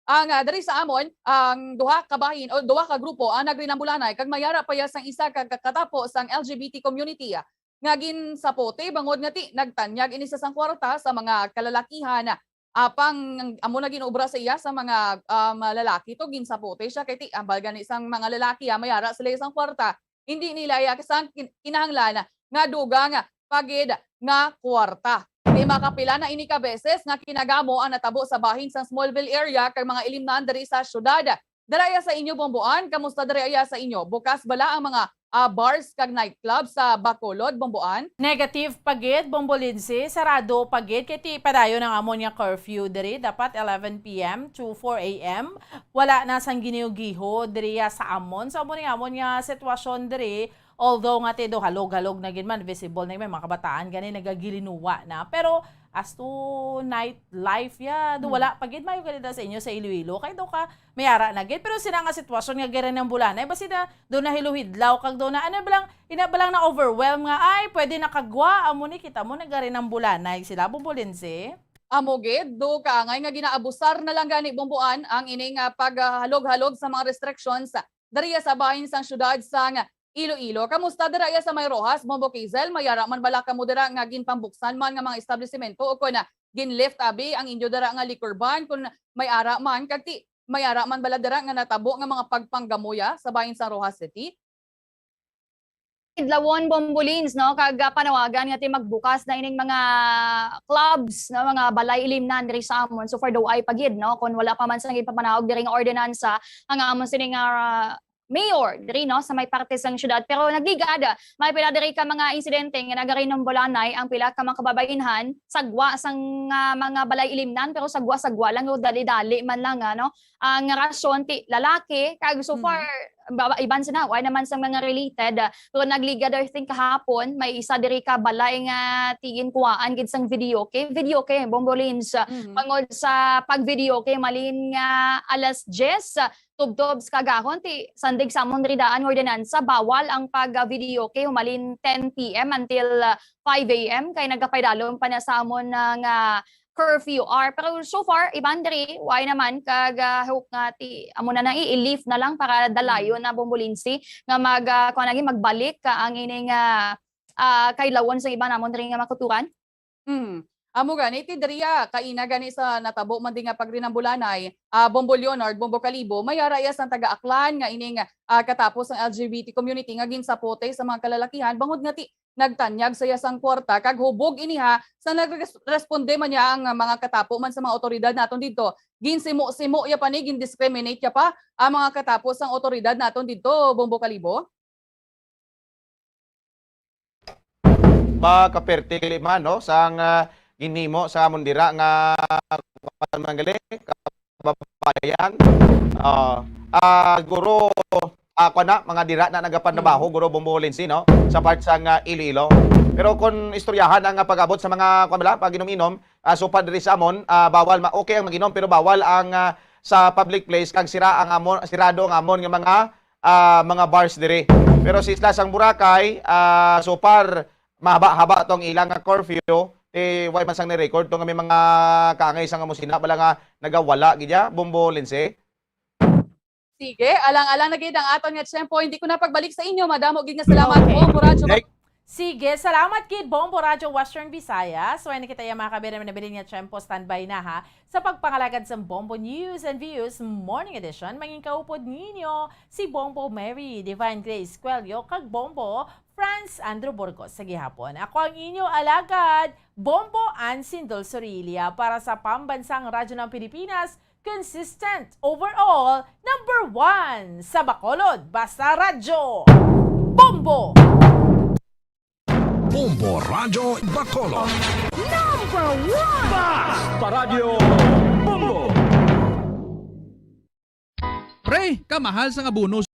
Ang, ah, diri sa amon, ang duha ka bahin o duha ka grupo ang nagrinambulanay kag mayara pa ya sang isa ka ka-, katapo sang L G B T community, ah, nga ginsapote bangod nga ti nagtanyag ini sa sang kwarta sa mga kalalakihan. Apang amo na ginobra sa iya sa mga, um, lalaki to, ginsapote siya kay ti ambal gani sang mga lalaki, ah, mayara sila sang kwarta. Hindi nila iya sang kin-, kinahanglan nga dugang pa gid nga kwarta. Kay makapila na ini ka beses nga kinagamo ang natabo sa bahin sang Smallville area kag mga ilimnan diri sa syudad. Dara iya sa inyo, Bomboan, kamusta dara iya sa inyo? Bukas bala ang mga, ah, bars kag nightclub sa Bacolod, Bomboan? Negative pa gid, Bombo Lindsay, sarado pa gid kay ti padayon ang amon nga curfew diri, dapat eleven P M to four A M. Wala na sang giniho-giho diri sa amon. So, amo ni amon nga sitwasyon diri. Although nga ti do halog-halog na gid man, visible na may mga kabataan gani nagagilinuwa na. Pero as to night life, ya, do Hmm. wala pa gid mayo gani sa inyo sa Iloilo. Kay do ka mayara na gid. Pero sina nga sitwasyon nga gari ng bulanay, basi na do na hiluhidlaw kag do na, ano ba lang, ina ba lang na overwhelm nga, ay, pwede na kagwa, amo ni kita mo nagari ng bulanay sila, Bombo Lindsay. Amo gid, do kaangay nga ginaabusar na lang gani, Bomboan, ang ining, ah, paghalog-halog sa mga restrictions diriya sa bahin sang syudad sang Iloilo. Kamusta dira iya sa may Roxas, Bombo Kizel? Mayara man bala kamo dira nga ginpambuksan man nga mga establisemento o kon, ah, ginlift abi ang inyo dira nga liquor ban, kon may ara man, kag ti may ara man bala dira nga natabo nga mga pagpanggamoya sa bahin sa Roxas City? Idlawon, Bombo Lins, no, kag, ah, panawagan nga ti magbukas na ining mga clubs, no, mga balay ilimnan diri sa amon. So far daw ay pa gid, no, kon wala pa man sang ipapanaog diri nga ordinansa ang amon sini nga, ah, mayor diri, no, sa may parte sang syudad. Pero nagligad, may pila diri ka mga insidente nga nagarinumbulanay ang pila ka mga kababayenhan, sagwa sang, ah, mga balay ilimnan, pero sagwa-sagwa lang o dali-dali man lang, ano, ang rason ti lalaki, kag so Mm. far, ba-, iban sina, wala naman sa mga related, ah, pero nagligad, I think, kahapon, may isa diri ka balay nga ti ginkuhaan gid sang videoke, videoke, Bombo Lins, ah, Mhm. bangod sa pag-videoke, malin nga alas diyes, ah, tubtob sa kagahon, ti sandig sa amon diri daan nga ordinansa, bawal ang pag-videoke, humalin ten P M until, ah, five A M, kay nagapaidalom pa na sa amon, ah, nga curfew hour. Pero so far, iban diri, wala naman, kag, ah, hope nga ti, amo na na, i-, i-lift na lang para dalayon Mm. na, Bombo Lins, nga mag, ah, kuwan lagi, magbalik ka ang ining, ah, ah, kaidlawon sa iban namon diri nga mga kautoran. Mm. Amo gani, ti diri, ah, kaina gani sa natabo man di nga pagrinambulanay, ah, Bombo Leonard, Bombo Kalibo, may ara iya sang taga-Aklan nga ining, ah, katapos ang L G B T community nga ginsapote sa mga kalalakihan, bangod nga ti nagtanyag sa iya sang kwarta, kag hubog iniha sa nagresponde man niya ang mga katapo man sa mga awtoridad naton didto. Ginsimo-simo ya pa ni, gindiscriminate ya pa ang mga katapo sang awtoridad naton didto, Bombo Kalibo. Ba, kaperte man, no, sang, ah, ginhimo sa amon dira nga, kuwan man gali, kababayan. Ah, ah, guro, ah, kuwan na, mga dira na nagapantrabaho, guro Bombo Lindsay, no, sa part sang, ah, Iloilo. Pero kung istoryahan ang, ah, pag-abot sa mga, kuwan bala, pag-inom-inom, ah, so pa diri sa amon, ah, bawal, ma- okay ang mag-inom, pero bawal ang, ah, sa public place, kag sira ang amon, sirado ang amon nga mga, ah, mga bars diri. Pero sa isla sang Boracay, ah, so far, mahaba-haba tong ilang nga curfew, eh, way man sang ni-record to nga may mga kaangay sang amo sina, bala nga nagawala gid ya, Bombo Lindsay. Sige, alang-alang na gid ang aton nga tiyempo. Hindi ko na pagbalik sa inyo. Madamo gid nga salamat, okay, Bombo Radyo. Like, Sige, salamat gid, Bombo Radyo Western Visayas. So, ay nakita yung mga kabiran na bilin nga tiyempo, standby na ha. Sa pagpangalagad sa Bombo News and Views Morning Edition, mangin kaupod ninyo si Bombo Mary Divine Grace Cuello kag Bombo Franz Andrew Burgos sa gihapon. Ako ang inyo alagad, Bombo Ansin Dulsorilia, para sa Pambansang Radyo ng Pilipinas, consistent, overall, number one sa Bacolod. Basta Radyo, Bombo! Bombo Radyo Bacolod. Number one! Basta Radyo Bombo! Pre, kamahal sa nga bonus.